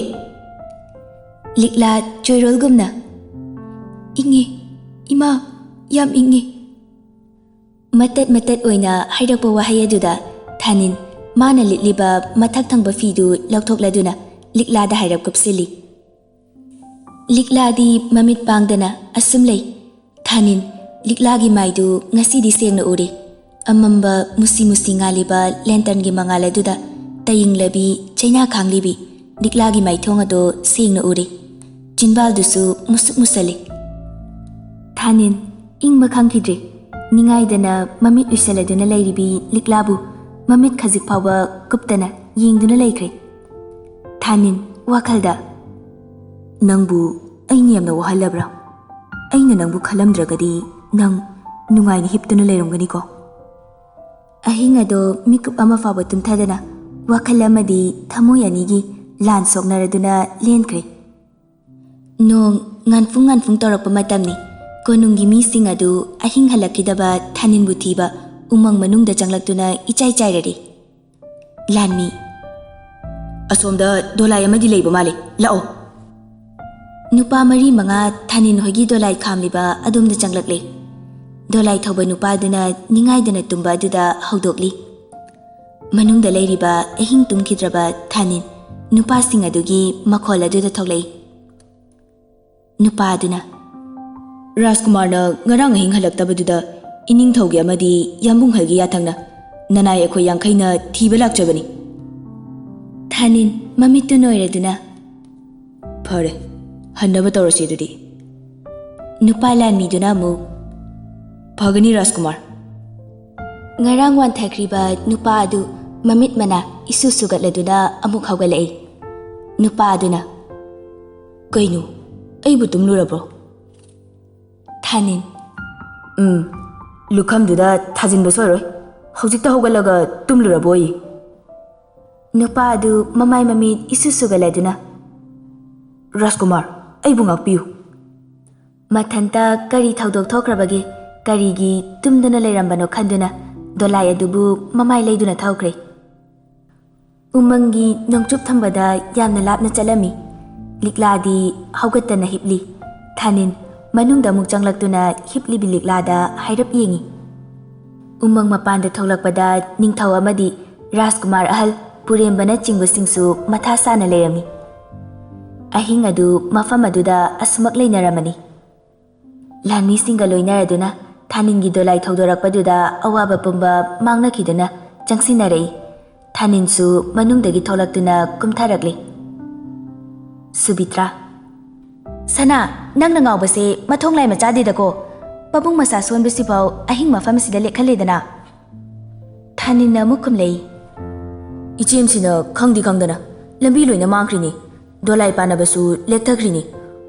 ꯂꯤꯛꯂꯥ ꯆꯣꯏꯔꯣꯜꯒꯨꯝꯅ, "ꯏꯪꯉꯦ, ꯏꯃꯥ, ꯌꯥꯝ ꯏꯪꯉꯦ꯫" ꯃꯇꯠ ꯃꯇꯠ ꯑꯣꯏꯅ ꯍꯥꯏꯔꯛꯄ ꯋꯥꯍꯩ ꯑꯗꯨꯗ ꯊꯥꯅꯤꯟ ꯃꯥꯅ ꯂꯤꯠꯂꯤꯕ ꯃꯊꯛ ꯊꯪꯕ ꯐꯤꯗꯨ ꯂꯧꯊꯣꯛꯂꯗꯨꯅ ꯂꯤꯛꯂꯥꯗ ꯍꯥꯏꯔꯞ ꯀꯨꯞꯁꯤꯜꯂꯤ꯫ ꯂꯤꯛꯂꯥꯗꯤ ꯃꯃꯤꯠ ꯄꯥꯡꯗꯅ ꯑꯁꯨꯝ ꯂꯩ꯫ ꯊꯥꯅꯤꯟ ꯂꯤꯛꯂꯥꯒꯤ ꯃꯥꯏꯗꯨ ꯉꯁꯤꯗꯤ ꯁꯦꯡꯅ ꯎꯔꯦ꯫ ꯑꯃꯝꯕ ꯃꯨꯁꯤ ꯃꯨꯁꯤ ꯉꯥꯜꯂꯤꯕ ꯂꯦꯟꯇꯔꯟꯒꯤ ꯃꯉꯥꯜ ꯑꯗꯨꯗ ꯇꯌꯤꯡꯂꯕꯤ, ꯆꯩꯅꯥ ꯈꯥꯡꯂꯤꯕꯤ ꯂꯤꯛꯂꯥꯒꯤ ꯃꯥꯏꯊꯣꯡ ꯑꯗꯣ ꯁꯦꯡꯅ ꯎꯔꯦ꯫ ꯆꯤꯟꯕꯥꯜꯗꯨꯁꯨ ꯃꯨꯁꯨꯛ ꯃꯨꯁꯜꯂꯤ꯫ ꯊꯥꯅꯤꯟ ꯏꯪꯕ ꯈꯪꯈꯤꯗ꯭ꯔꯤ꯫ ꯅꯤꯡꯉꯥꯏꯗꯅ ꯃꯃꯤꯠ ꯎꯏꯁꯜꯂꯗꯨꯅ ꯂꯩꯔꯤꯕꯤ ꯂꯤꯛꯂꯥꯕꯨ ꯃꯃꯤꯠ ꯈꯖꯤꯛ ꯐꯥꯎꯕ ꯀꯨꯞꯇꯅ ꯌꯦꯡꯗꯨꯅ ꯂꯩꯈ꯭ꯔꯦ꯫ ꯊꯥꯅꯤꯟ ꯋꯥꯈꯜꯗ, "ꯅꯪꯕꯨ ꯑꯩꯅ ꯌꯥꯝꯅ ꯋꯥꯍꯜꯂꯕ꯭ꯔꯥ? ꯑꯩꯅ ꯅꯪꯕꯨ ꯈꯜꯂꯝꯗ꯭ꯔꯒꯗꯤ ꯅꯪ ꯅꯨꯡꯉꯥꯏꯅ ꯍꯤꯞꯇꯨꯅ ꯂꯩꯔꯝꯒꯅꯤꯀꯣ?" ꯑꯍꯤꯡ ꯑꯗꯣ ꯃꯤꯀꯨꯞ ꯑꯃ ꯐꯥꯎꯕ ꯇꯨꯝꯊꯗꯅ ꯋꯥꯈꯜ ꯑꯃꯗꯤ ꯊꯃꯣꯏ ꯑꯅꯤꯒꯤ ꯂꯥꯟ ꯁꯣꯛꯅꯔꯗꯨꯅ ꯂꯦꯟꯈ꯭ꯔꯦ꯫ ꯅꯣꯡ ꯉꯥꯟꯐꯨꯡ ꯉꯥꯟꯐꯨꯡ ꯇꯧꯔꯛꯄ ꯃꯇꯝꯅꯤ꯫ ꯀꯣꯅꯨꯡꯒꯤ ꯃꯤꯁꯤꯡ ꯑꯗꯨ ꯑꯍꯤꯡ ꯍꯜꯂꯛꯈꯤꯗꯕ ꯊꯥꯅꯤꯟꯕꯨ ꯊꯤꯕ ꯎꯃꯪ ꯃꯅꯨꯡꯗ ꯆꯪꯂꯛꯇꯨꯅ ꯏꯆꯥꯏ ꯆꯥꯏꯔꯔꯤ꯫ ꯂꯥꯟꯃꯤ, "ꯑꯁꯣꯝꯗ ꯗꯣꯂꯥꯏ ꯑꯃꯗꯤ ꯂꯩꯕ ꯃꯥꯜꯂꯤ, ꯂꯥꯛꯑꯣ!" ꯅꯨꯄꯥ ꯃꯔꯤ ꯃꯉꯥ ꯊꯥꯅꯤꯟ ꯍꯣꯏꯒꯤ ꯗꯣꯂꯥꯏ ꯈꯥꯝꯂꯤꯕ ꯑꯗꯣꯝꯗ ꯆꯪꯂꯛꯂꯦ꯫ ꯗꯣꯂꯥꯏ ꯊꯧꯕ ꯅꯨꯄꯥꯗꯨꯅ ꯅꯤꯡꯉꯥꯏꯗꯅ ꯇꯨꯝꯕ ꯑꯗꯨꯗ ꯍꯧꯗꯣꯛꯂꯤ꯫ ꯃꯅꯨꯡꯗ ꯂꯩꯔꯤꯕ ꯑꯍꯤꯡ ꯇꯨꯝꯈꯤꯗ꯭ꯔꯕ ꯊꯥꯅꯤꯟ ꯅꯨꯄꯥꯁꯤꯡ ꯑꯗꯨꯒꯤ ꯃꯈꯣꯜ ꯑꯗꯨꯗ ꯊꯣꯛꯂꯛꯏ꯫ ꯅꯨꯄꯥ ꯑꯗꯨꯅ, "ꯔꯥꯖꯀꯨꯃꯥꯔꯅ ꯉꯔꯥꯡ ꯑꯍꯤꯡ ꯍꯜꯂꯛꯇꯕꯗꯨꯗ ꯏꯅꯤꯡꯊꯧꯒꯤ ꯑꯃꯗꯤ ꯌꯥꯝꯕꯨꯡꯍꯜꯒꯤ ꯌꯥꯊꯪꯅ ꯅꯅꯥꯏ ꯑꯩꯈꯣꯏ ꯌꯥꯡꯈꯩꯅ ꯊꯤꯕ ꯂꯥꯛꯆꯕꯅꯤ꯫" ꯊꯥꯅꯤꯟ ꯃꯃꯤꯠꯇꯨ ꯅꯣꯏꯔꯗꯨꯅ, "ꯐꯔꯦ, ꯍꯟꯅꯕ ꯇꯧꯔꯁꯤ ꯑꯗꯨꯗꯤ꯫" ꯅꯨꯄꯥ ꯂꯥꯟꯃꯤꯗꯨꯅ ꯑꯃꯨꯛ, "ꯐꯒꯅꯤ ꯔꯥꯖꯀꯨꯃꯥꯔ꯫" ꯉꯔꯥꯡ ꯋꯥꯟꯊꯈ꯭ꯔꯤꯕ ꯅꯨꯄꯥ ꯑꯗꯨ ꯃꯃꯤꯠ ꯃꯅꯥ ꯏꯁꯨ ꯁꯨꯒꯠꯂꯗꯨꯅ ꯑꯃꯨꯛ ꯍꯧꯒꯠꯂꯛꯏ꯫ ꯅꯨꯄꯥ ꯑꯗꯨꯅ, "ꯀꯩꯅꯣ, ꯑꯩꯕꯨ ꯇꯨꯝꯂꯨꯔꯕ꯭ꯔꯣ?" ꯊꯥꯅꯤꯟ, "ꯎꯝ, ꯂꯨꯈꯝꯗꯨꯗ ꯊꯥꯖꯤꯟꯕꯁꯨ ꯑꯣꯏꯔꯣꯏ꯫ ꯍꯧꯖꯤꯛꯇ ꯍꯧꯒꯠꯂꯒ ꯇꯨꯝꯂꯨꯔꯕꯣꯌꯦ?" ꯅꯨꯄꯥ ꯑꯗꯨ ꯃꯃꯥꯏ ꯃꯃꯤꯠ ꯏꯁꯨ ꯁꯨꯒꯠꯂꯗꯨꯅ, "ꯔꯥꯖꯀꯨꯃꯥꯔ, ꯑꯩꯕꯨ ꯉꯥꯛꯄꯤꯌꯨ꯫" ꯃꯊꯟꯇ ꯀꯔꯤ ꯊꯧꯗꯣꯛ ꯊꯣꯛꯈ꯭ꯔꯕꯒꯦ, ꯀꯔꯤꯒꯤ ꯇꯨꯝꯗꯨꯅ ꯂꯩꯔꯝꯕꯅꯣ ꯈꯟꯗꯨꯅ ꯗꯣꯂꯥꯏ ꯑꯗꯨꯕꯨ ꯃꯃꯥꯏ ꯂꯩꯗꯨꯅ ꯊꯧꯈ꯭ꯔꯦ꯫ ꯎꯃꯪꯒꯤ ꯅꯣꯡꯆꯨꯞ ꯊꯪꯕꯗ ꯌꯥꯝꯅ ꯂꯥꯞꯅ ꯆꯠꯂꯝꯃꯤ꯫ ꯂꯤꯛꯂꯥꯗꯤ ꯍꯧꯒꯠꯇꯅ ꯍꯤꯞꯂꯤ꯫ ꯊꯥꯅꯤꯟ ꯃꯅꯨꯡꯗ ꯑꯃꯨꯛ ꯆꯪꯂꯛꯇꯨꯅ ꯍꯤꯞꯂꯤꯕꯤ ꯂꯤꯛꯂꯥꯗ ꯍꯥꯏꯔꯞ ꯌꯦꯡꯉꯤ꯫ ꯎꯃꯪ ꯃꯄꯥꯟꯗ ꯊꯣꯛꯂꯛꯄꯗ ꯅꯤꯡꯊꯧ ꯑꯃꯗꯤ ꯔꯥꯖꯀꯨꯃꯥꯔ ꯑꯍꯜ, ꯄꯨꯔꯦꯝꯕꯅꯆꯤꯡꯕꯁꯤꯡꯁꯨ ꯃꯊꯥ ꯁꯥꯅ ꯂꯩꯔꯝꯃꯤ꯫ ꯑꯍꯤꯡ ꯑꯗꯨ ꯃꯐꯝ ꯑꯗꯨꯗ ꯑꯁꯨꯃꯛ ꯂꯩꯅꯔꯝꯃꯅꯤ꯫ ꯂꯥꯟꯃꯤꯁꯤꯡꯒ ꯂꯣꯏꯅꯔꯗꯨꯅ ꯊꯥꯅꯤꯟꯒꯤ ꯗꯣꯂꯥꯏ ꯊꯧꯗꯣꯔꯛꯄꯗꯨꯗ ꯑꯋꯥꯕ ꯄꯨꯝꯕ ꯃꯥꯡꯅꯈꯤꯗꯨꯅ ꯆꯪꯁꯤꯟꯅꯔꯛꯏ꯫ ꯊꯥꯅꯤꯟꯁꯨ ꯃꯅꯨꯡꯗꯒꯤ ꯊꯣꯛꯂꯛꯇꯨꯅ ꯀꯨꯝꯊꯔꯛꯂꯤ꯫ ꯁꯨꯕꯤꯇ꯭ꯔꯥ, ꯁꯅꯥ, ꯅꯪꯅ ꯉꯥꯎꯕꯁꯦ ꯃꯊꯣꯡ ꯂꯥꯏ ꯃꯆꯥꯗꯦꯗꯀꯣ꯫ ꯄꯥꯕꯨꯡ ꯃꯁꯥ ꯁꯣꯟꯕꯁꯤꯐꯥꯎ ꯑꯍꯤꯡ ꯃꯐꯝꯁꯤꯗ ꯂꯦꯛꯍꯜꯂꯦꯗꯅ꯫ ꯊꯥꯅꯤꯟꯅ ꯑꯃꯨꯛ ꯈꯨꯝꯂꯛꯏ꯫ "ꯏꯆꯦꯝꯁꯤꯅ ꯈꯪꯗꯤ ꯈꯪꯗꯅ ꯂꯝꯕꯤ ꯂꯣꯏꯅ ꯃꯥꯡꯈ꯭ꯔꯤꯅꯤ꯫ ꯗꯣꯂꯥꯏ ꯄꯥꯟꯅꯕꯁꯨ ꯂꯦꯛꯊꯈ꯭ꯔꯤꯅꯤ꯫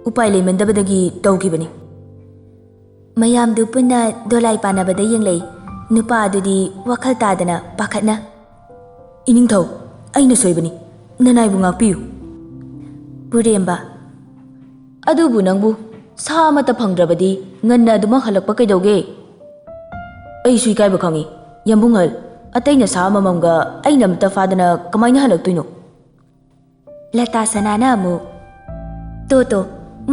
ꯎꯄꯥꯏ ꯂꯩꯃꯟꯗꯕꯗꯒꯤ ꯇꯧꯈꯤꯕꯅꯤ꯫" ꯃꯌꯥꯝꯗꯨ ꯄꯨꯟꯅ ꯗꯣꯂꯥꯏ ꯄꯥꯟꯅꯕꯗ ꯌꯦꯡꯂꯛꯏ꯫ ꯅꯨꯄꯥ ꯑꯗꯨꯗꯤ ꯋꯥꯈꯜ ꯇꯥꯗꯅ ꯄꯥꯈꯠꯅ, "ꯏꯅꯤꯡꯊꯧ, ꯑꯩꯅ ꯁꯣꯏꯕꯅꯤ꯫ ꯅꯅꯥꯏꯕꯨ ꯉꯥꯛꯄꯤꯌꯨ꯫" ꯄꯨꯔꯦꯝꯕ, "ꯑꯗꯨꯕꯨ ꯅꯪꯕꯨ ꯁꯥ ꯑꯃꯠꯇ ꯐꯪꯗ꯭ꯔꯕꯗꯤ ꯉꯟꯅ ꯑꯗꯨꯃꯛ ꯍꯜꯂꯛꯄ ꯀꯩꯗꯧꯒꯦ?" "ꯑꯩꯁꯨ ꯏꯀꯥꯏꯕ ꯈꯪꯏ꯫ ꯌꯥꯝꯕꯨꯡꯍꯜ, ꯑꯇꯩꯅ ꯁꯥ ꯑꯃꯃꯝꯒ ꯑꯩꯅ ꯑꯃꯠꯇ ꯐꯥꯗꯅ ꯀꯃꯥꯏꯅ ꯍꯜꯂꯛꯇꯣꯏꯅꯣ?" ꯂꯇꯥ ꯁꯅꯥꯅ ꯑꯃꯨꯛ, "ꯇꯣ ꯇꯣ,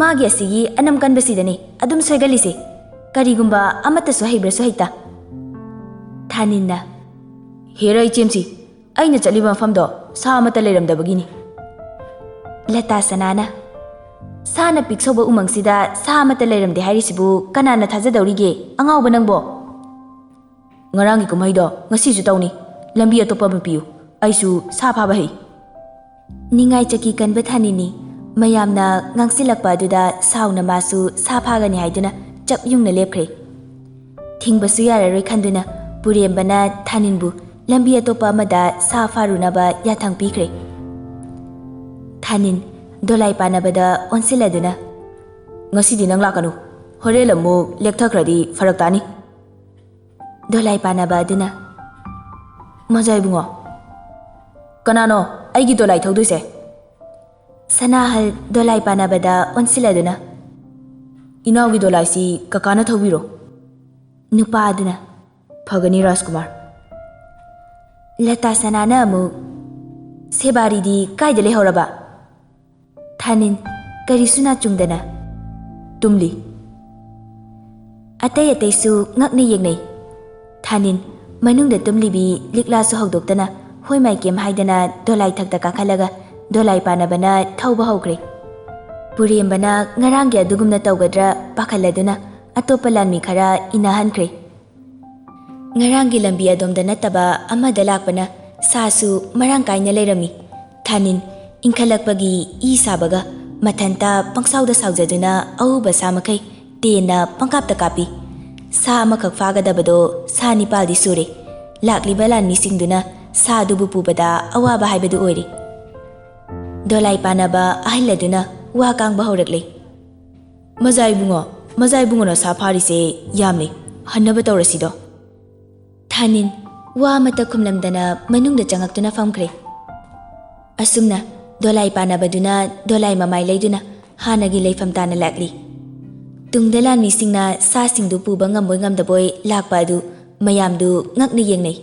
ꯃꯥꯒꯤ ꯑꯁꯤꯒꯤ ꯑꯅꯝ ꯀꯟꯕꯁꯤꯗꯅꯤ ꯑꯗꯨꯝ ꯁꯣꯏꯒꯜꯂꯤꯁꯦ꯫ ꯀꯔꯤꯒꯨꯝꯕ ꯑꯃꯠꯇꯁꯨ ꯍꯩꯕ꯭ꯔꯁꯨ ꯍꯩꯇ꯫" ꯊꯥꯅꯤꯟꯅ, "ꯍꯦꯔ ꯏꯆꯦꯝꯁꯤ, ꯑꯩꯅ ꯆꯠꯂꯤꯕ ꯃꯐꯝꯗꯣ ꯁꯥ ꯑꯃꯠꯇ ꯂꯩꯔꯝꯗꯕꯒꯤꯅꯤ꯫" ꯂꯇꯥ ꯁꯅꯥꯅ, "ꯁꯥꯅ ꯄꯤꯛ ꯁꯧꯕ ꯎꯃꯪꯁꯤꯗ ꯁꯥ ꯑꯃꯠꯇ ꯂꯩꯔꯝꯗꯦ ꯍꯥꯏꯔꯤꯁꯤꯕꯨ ꯀꯅꯥꯅ ꯊꯥꯖꯗꯧꯔꯤꯒꯦ, ꯑꯉꯥꯎꯕ ꯅꯪꯕꯣ?" "ꯉꯔꯥꯡꯒꯤ ꯀꯨꯝꯍꯩꯗꯣ ꯉꯁꯤꯁꯨ ꯇꯧꯅꯤ꯫ ꯂꯝꯕꯤ ꯑꯇꯣꯞꯄ ꯑꯃ ꯄꯤꯌꯨ, ꯑꯩꯁꯨ ꯁꯥ ꯐꯥꯕ ꯍꯩ꯫" ꯅꯤꯡꯉꯥꯏ ꯆꯀꯤ ꯀꯟꯕ ꯊꯥꯅꯤꯟꯅꯤ꯫ ꯃꯌꯥꯝꯅ ꯉꯥꯡꯁꯤꯜꯂꯛꯄ ꯑꯗꯨꯗ ꯁꯥꯎꯅ ꯃꯥꯁꯨ ꯁꯥ ꯐꯥꯒꯅꯤ ꯍꯥꯏꯗꯨꯅ ꯆꯞ ꯌꯨꯡꯅ ꯂꯦꯞꯈ꯭ꯔꯦ꯫ ꯊꯤꯡꯕꯁꯨ ꯌꯥꯔꯔꯣꯏ ꯈꯟꯗꯨꯅ ꯄꯨꯔꯦꯝꯕꯅ ꯊꯥꯅꯤꯟꯕꯨ ꯂꯝꯕꯤ ꯑꯇꯣꯞꯄ ꯑꯃꯗ ꯁꯥ ꯐꯥꯔꯨꯅꯕ ꯌꯥꯊꯪ ꯄꯤꯈ꯭ꯔꯦ꯫ ꯊꯥꯅꯤꯟ ꯗꯣꯂꯥꯏ ꯄꯥꯟꯅꯕꯗ ꯑꯣꯟꯁꯤꯜꯂꯗꯨꯅ, "ꯉꯁꯤꯗꯤ ꯅꯪ ꯂꯥꯛꯀꯅꯨ꯫ ꯍꯣꯔꯦꯟ ꯑꯃꯨꯛ ꯂꯦꯛꯊꯈ꯭ꯔꯗꯤ ꯐꯔꯛ ꯇꯥꯅꯤ꯫" ꯗꯣꯂꯥꯏ ꯄꯥꯟꯅꯕ ꯑꯗꯨꯅ, "ꯃꯖꯥ ꯏꯕꯨꯡꯉꯣ꯫" "ꯀꯅꯥꯅꯣ ꯑꯩꯒꯤ ꯗꯣꯂꯥꯏ ꯊꯧꯗꯣꯏꯁꯦ?" ꯁꯅꯥꯍꯜ ꯗꯣꯂꯥꯏ ꯄꯥꯟꯅꯕꯗ ꯑꯣꯟꯁꯤꯜꯂꯗꯨꯅ, "ꯏꯅꯥꯎꯒꯤ ꯗꯣꯂꯥꯏꯁꯤ ꯀꯀꯥꯅ ꯊꯧꯕꯤꯔꯣ꯫" ꯅꯨꯄꯥ ꯑꯗꯨꯅ, "ꯐꯒꯅꯤ ꯔꯥꯖꯀꯨꯃꯥꯔ꯫" ꯂꯇꯥ ꯁꯅꯥꯅ ꯑꯃꯨꯛ, "ꯁꯦꯕꯥꯔꯤꯗꯤ ꯀꯥꯏꯗ ꯂꯩꯍꯧꯔꯕ?" ꯊꯥꯅꯤꯟ ꯀꯔꯤꯁꯨ ꯅꯥꯆꯨꯡꯗꯅ, "ꯇꯨꯝꯂꯤ꯫" ꯑꯇꯩ ꯑꯇꯩꯁꯨ ꯉꯛꯅ ꯌꯦꯡꯅꯩ꯫ ꯊꯥꯅꯤꯟ ꯃꯅꯨꯡꯗ ꯇꯨꯝꯂꯤꯕꯤ ꯂꯤꯛꯂꯥꯁꯨ ꯍꯧꯗꯣꯛꯇꯅ ꯍꯣꯏ ꯃꯥꯏꯀꯦꯝ ꯍꯥꯏꯗꯅ ꯗꯣꯂꯥꯏ ꯊꯛꯇ ꯀꯥꯈꯠꯂꯒ ꯗꯣꯂꯥꯏ ꯄꯥꯟꯅꯕꯅ ꯊꯧꯕ ꯍꯧꯈ꯭ꯔꯦ꯫ ꯄꯨꯔꯦꯝꯕꯅ ꯉꯔꯥꯡꯒꯤ ꯑꯗꯨꯒꯨꯝꯅ ꯇꯧꯒꯗ꯭ꯔꯥ ꯄꯥꯈꯠꯂꯗꯨꯅ ꯑꯇꯣꯞꯄ ꯂꯥꯟꯃꯤ ꯈꯔ ꯏꯟꯅꯍꯟꯈ꯭ꯔꯦ꯫ ꯉꯔꯥꯡꯒꯤ ꯂꯝꯕꯤ ꯑꯗꯣꯝꯗ ꯅꯠꯇꯕ ꯑꯃꯗ ꯂꯥꯛꯄꯅ ꯁꯥꯁꯨ ꯃꯔꯥꯡ ꯀꯥꯏꯅ ꯂꯩꯔꯝꯃꯤ꯫ ꯊꯥꯅꯤꯟ ꯏꯟꯈꯠꯂꯛꯄꯒꯤ ꯏ ꯁꯥꯕꯒ ꯃꯊꯟꯇ ꯄꯪꯁꯥꯎꯗ ꯁꯥꯎꯖꯗꯨꯅ ꯑꯎꯕ ꯁꯥ ꯃꯈꯩ ꯇꯦꯟꯅ ꯄꯪꯀꯥꯞꯇ ꯀꯥꯞꯄꯤ꯫ ꯁꯥ ꯑꯃꯈꯛ ꯐꯥꯒꯗꯕꯗꯣ ꯁꯥ ꯅꯤꯄꯥꯜꯗꯤ ꯁꯨꯔꯦ꯫ ꯂꯥꯛꯂꯤꯕ ꯂꯥꯟꯃꯤꯁꯤꯡꯗꯨꯅ ꯁꯥ ꯑꯗꯨꯕꯨ ꯄꯨꯕꯗ ꯑꯋꯥꯕ ꯍꯥꯏꯕꯗꯨ ꯑꯣꯏꯔꯦ꯫ ꯗꯣꯂꯥꯏ ꯄꯥꯅꯕ ꯑꯍꯜ ꯑꯗꯨꯅ ꯋꯥ ꯀꯥꯡꯕ ꯍꯧꯔꯛꯂꯦ꯫ "ꯃꯖꯥ ꯏꯕꯨꯡꯉꯣ, ꯃꯖꯥ ꯏꯕꯨꯡꯉꯣꯅ ꯁꯥ ꯐꯥꯔꯤꯁꯦ ꯌꯥꯝꯂꯦ, ꯍꯟꯅꯕ ꯇꯧꯔꯁꯤꯗꯣ꯫" ꯊꯥꯅꯤꯟ ꯋꯥ ꯑꯃꯠꯇ ꯈꯨꯝꯂꯝꯗꯅ ꯃꯅꯨꯡꯗ ꯆꯪꯉꯛꯇꯨꯅ ꯐꯝꯈ꯭ꯔꯦ꯫ ꯑꯁꯨꯝꯅ ꯗꯣꯂꯥꯏ ꯄꯥꯅꯕꯗꯨꯅ ꯗꯣꯂꯥꯏ ꯃꯃꯥꯏ ꯂꯩꯗꯨꯅ ꯍꯥꯟꯅꯒꯤ ꯂꯩꯐꯝ ꯇꯥꯅ ꯂꯥꯛꯂꯤ꯫ ꯇꯨꯡꯗ ꯂꯥꯟꯃꯤꯁꯤꯡꯅ ꯁꯥꯁꯤꯡꯗꯨ ꯄꯨꯕ ꯉꯝꯕꯣꯏ ꯉꯝꯗꯕꯣꯏ ꯂꯥꯛꯄ ꯑꯗꯨ ꯃꯌꯥꯝꯗꯨ ꯉꯛꯅ ꯌꯦꯡꯅꯩ꯫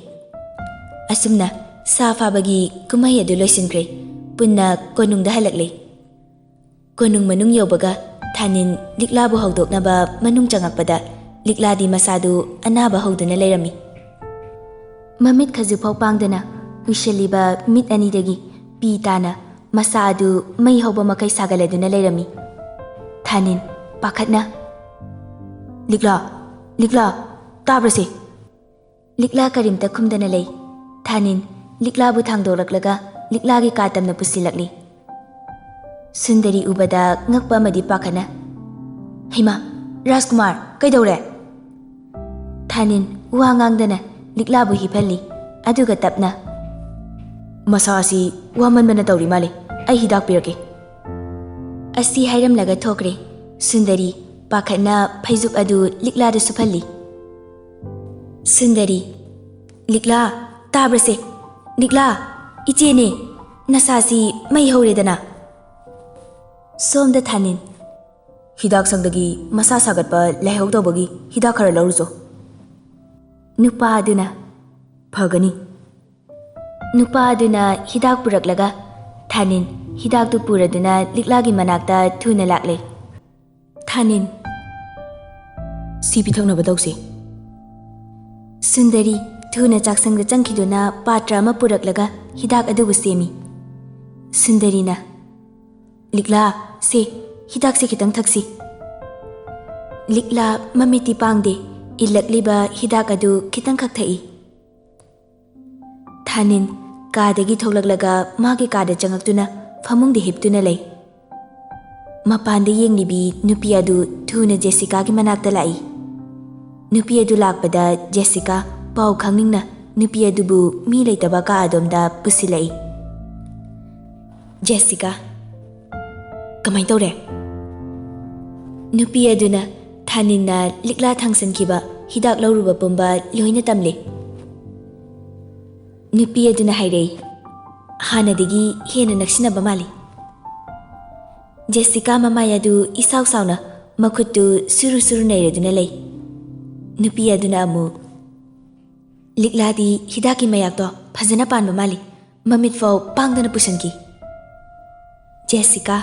ꯑꯁꯨꯝꯅ ꯁꯥ ꯐꯥꯕꯒꯤ ꯀꯨꯝꯍꯩ ꯑꯗꯨ ꯂꯣꯏꯁꯤꯟꯈ꯭ꯔꯦ꯫ ꯄꯨꯟꯅ ꯀꯣꯅꯨꯡꯗ ꯍꯜꯂꯛꯂꯦ꯫ ꯀꯣꯅꯨꯡ ꯃꯅꯨꯡ ꯌꯧꯕꯒ ꯊꯥꯅꯤꯟ ꯂꯤꯛꯂꯥꯕꯨ ꯍꯧꯗꯣꯛꯅꯕ ꯃꯅꯨꯡ ꯆꯪꯉꯛꯄꯗ ꯂꯤꯛꯂꯥꯗꯤ ꯃꯁꯥꯗꯨ ꯑꯅꯥꯕ ꯍꯧꯗꯨꯅ ꯂꯩꯔꯝꯃꯤ꯫ ꯃꯃꯤꯠ ꯈꯖꯤꯛꯐꯥꯎ ꯄꯥꯡꯗꯅ ꯎꯏꯁꯤꯜꯂꯤꯕ ꯃꯤꯠ ꯑꯅꯤꯗꯒꯤ ꯄꯤ ꯇꯥꯅ ꯃꯁꯥ ꯑꯗꯨ ꯃꯩ ꯍꯧꯕ ꯃꯈꯩ ꯁꯥꯒꯠꯂꯗꯨꯅ ꯂꯩꯔꯝꯃꯤ꯫ ꯊꯥꯅꯤꯟ ꯄꯥꯈꯠꯅ, "ꯂꯤꯛꯂꯥ, ꯂꯤꯛꯂꯥ, ꯇꯥꯕ꯭ꯔꯁꯦ?" ꯂꯤꯛꯂꯥ ꯀꯔꯤꯝꯇ ꯈꯨꯝꯗꯅ ꯂꯩ꯫ ꯊꯥꯅꯤꯟ ꯂꯤꯛꯂꯥꯕꯨ ꯊꯥꯡꯗꯣꯔꯛꯂꯒ ꯂꯤꯛꯂꯥꯒꯤ ꯀꯥ ꯇꯝꯅ ꯄꯨꯁꯤꯜꯂꯛꯂꯤ꯫ ꯁꯨꯟꯗꯔꯤ ꯎꯕꯗ ꯉꯛꯄ ꯑꯃꯗꯤ ꯄꯥꯈꯠꯅ, "ꯍꯩꯃꯥ, ꯔꯥꯖꯀꯨꯃꯥꯔ, ꯀꯩꯗꯧꯔꯦ?" ꯊꯥꯅꯤꯟ ꯋꯥ ꯉꯥꯡꯗꯅ ꯂꯤꯛꯂꯥꯕꯨ ꯍꯤꯞꯍꯜꯂꯤ꯫ ꯑꯗꯨꯒ ꯇꯞꯅ, "ꯃꯁꯥ ꯑꯁꯤ ꯋꯥꯃꯟꯕꯅ ꯇꯧꯔꯤ ꯃꯥꯜꯂꯦ, ꯑꯩ ꯍꯤꯗꯥꯛ ꯄꯤꯔꯛꯀꯦ꯫" ꯑꯁꯤ ꯍꯥꯏꯔꯝꯂꯒ ꯊꯣꯛꯈ꯭ꯔꯦ꯫ ꯁꯨꯟꯗꯔꯤ ꯄꯥꯈꯠꯅ ꯐꯩꯖꯨꯞ ꯑꯗꯨ ꯂꯤꯛꯂꯥꯗ ꯁꯨꯞꯍꯜꯂꯤ꯫ ꯁꯨꯟꯗꯔꯤ, "ꯂꯤꯛꯂꯥ, ꯇꯥꯕ꯭ꯔꯁꯦ? ꯂꯤꯛꯂꯥ, ꯏꯆꯦꯅꯦ, ꯅꯁꯥꯁꯤ ꯃꯩ ꯍꯧꯔꯦꯗꯅ꯫" ꯁꯣꯝꯗ ꯊꯥꯅꯤꯟ, "ꯍꯤꯗꯥꯛ ꯁꯪꯗꯒꯤ ꯃꯁꯥ ꯁꯥꯒꯠꯄ ꯂꯩꯍꯧꯗꯧꯕꯒꯤ ꯍꯤꯗꯥꯛ ꯈꯔ ꯂꯧꯔꯨꯆꯣ꯫" ꯅꯨꯄꯥ ꯑꯗꯨꯅ, "ꯐꯒꯅꯤ꯫" ꯅꯨꯄꯥ ꯑꯗꯨꯅ ꯍꯤꯗꯥꯛ ꯄꯨꯔꯛꯂꯒ ꯊꯥꯅꯤꯟ ꯍꯤꯗꯥꯛꯇꯨ ꯄꯨꯔꯗꯨꯅ ꯂꯤꯛꯂꯥꯒꯤ ꯃꯅꯥꯛꯇ ꯊꯨꯅ ꯂꯥꯛꯂꯦ꯫ ꯊꯥꯅꯤꯟ, "ꯁꯤ ꯄꯤꯊꯛꯅꯕ ꯇꯧꯁꯤ꯫" ꯁꯨꯟꯗꯔꯤ ꯊꯨꯅ ꯆꯥꯛꯁꯪꯗ ꯆꯪꯈꯤꯗꯨꯅ ꯄꯥꯇ꯭ꯔ ꯑꯃ ꯄꯨꯔꯛꯂꯒ ꯍꯤꯗꯥꯛ ꯑꯗꯨꯕꯨ ꯁꯦꯝꯃꯤ꯫ ꯁꯨꯟꯗꯔꯤꯅ, "ꯂꯤꯛꯂꯥ, ꯁꯦ, ꯍꯤꯗꯥꯛꯁꯦ ꯈꯤꯇꯪ ꯊꯛꯁꯤ꯫" ꯂꯤꯛꯂꯥ ꯃꯃꯤꯠꯇꯤ ꯄꯥꯡꯗꯦ, ꯏꯜꯂꯛꯂꯤꯕ ꯍꯤꯗꯥꯛ ꯑꯗꯨ ꯈꯤꯇꯪꯈꯛ ꯊꯛꯏ꯫ ꯊꯥꯅꯤꯟ ꯀꯥꯗꯒꯤ ꯊꯣꯛꯂꯛꯂꯒ ꯃꯥꯒꯤ ꯀꯥꯗ ꯆꯪꯉꯛꯇꯨꯅ ꯐꯃꯨꯡꯗ ꯍꯤꯞꯇꯨꯅ ꯂꯩ꯫ ꯃꯄꯥꯟꯗ ꯌꯦꯡꯂꯤꯕꯤ ꯅꯨꯄꯤ ꯑꯗꯨ ꯊꯨꯅ ꯖꯦꯁꯤꯀꯥꯒꯤ ꯃꯅꯥꯛꯇ ꯂꯥꯛꯏ꯫ ꯅꯨꯄꯤ ꯑꯗꯨ ꯂꯥꯛꯄꯗ ꯖꯦꯁꯤꯀꯥ ꯄꯥꯎ ꯈꯪꯅꯤꯡꯅ ꯅꯨꯄꯤ ꯑꯗꯨꯕꯨ ꯃꯤ ꯂꯩꯇꯕ ꯀꯥ ꯑꯗꯣꯝꯗ ꯄꯨꯁꯤꯜꯂꯛꯏ꯫ "ꯖꯦꯁꯤꯀꯥ, ꯀꯃꯥꯏ ꯇꯧꯔꯦ?" ꯅꯨꯄꯤ ꯑꯗꯨꯅ ꯊꯥꯅꯤꯟꯅ ꯂꯤꯛꯂꯥ ꯊꯥꯡꯁꯟꯈꯤꯕ ꯍꯤꯗꯥꯛ ꯂꯧꯔꯨꯕ ꯄꯨꯝꯕ ꯂꯣꯏꯅ ꯇꯝꯂꯦ꯫ ꯅꯨꯄꯤ ꯑꯗꯨꯅ ꯍꯥꯏꯔꯛꯏ, "ꯍꯥꯟꯅꯗꯒꯤ ꯍꯦꯟꯅ ꯅꯛꯁꯤꯟꯅꯕ ꯃꯥꯜꯂꯤ꯫" ꯖꯦꯁꯤꯀꯥ ꯃꯃꯥꯏ ꯑꯗꯨ ꯏꯁꯥꯎ ꯁꯥꯎꯅ ꯃꯈꯨꯠꯇꯨ ꯁꯨꯔꯨ ꯁꯨꯔꯨ ꯅꯩꯔꯗꯨꯅ ꯂꯩ꯫ ꯅꯨꯄꯤ ꯑꯗꯨꯅ ꯑꯃꯨꯛ, "ꯂꯤꯛꯂꯥꯗꯤ ꯍꯤꯗꯥꯛꯀꯤ ꯃꯌꯥꯛꯇꯣ ꯐꯖꯅ ꯄꯥꯟꯕ ꯃꯥꯜꯂꯤ, ꯃꯃꯤꯠꯐꯥꯎ ꯄꯥꯡꯗꯅ ꯄꯨꯁꯟꯈꯤ꯫" ꯖꯦꯁꯤꯀꯥ,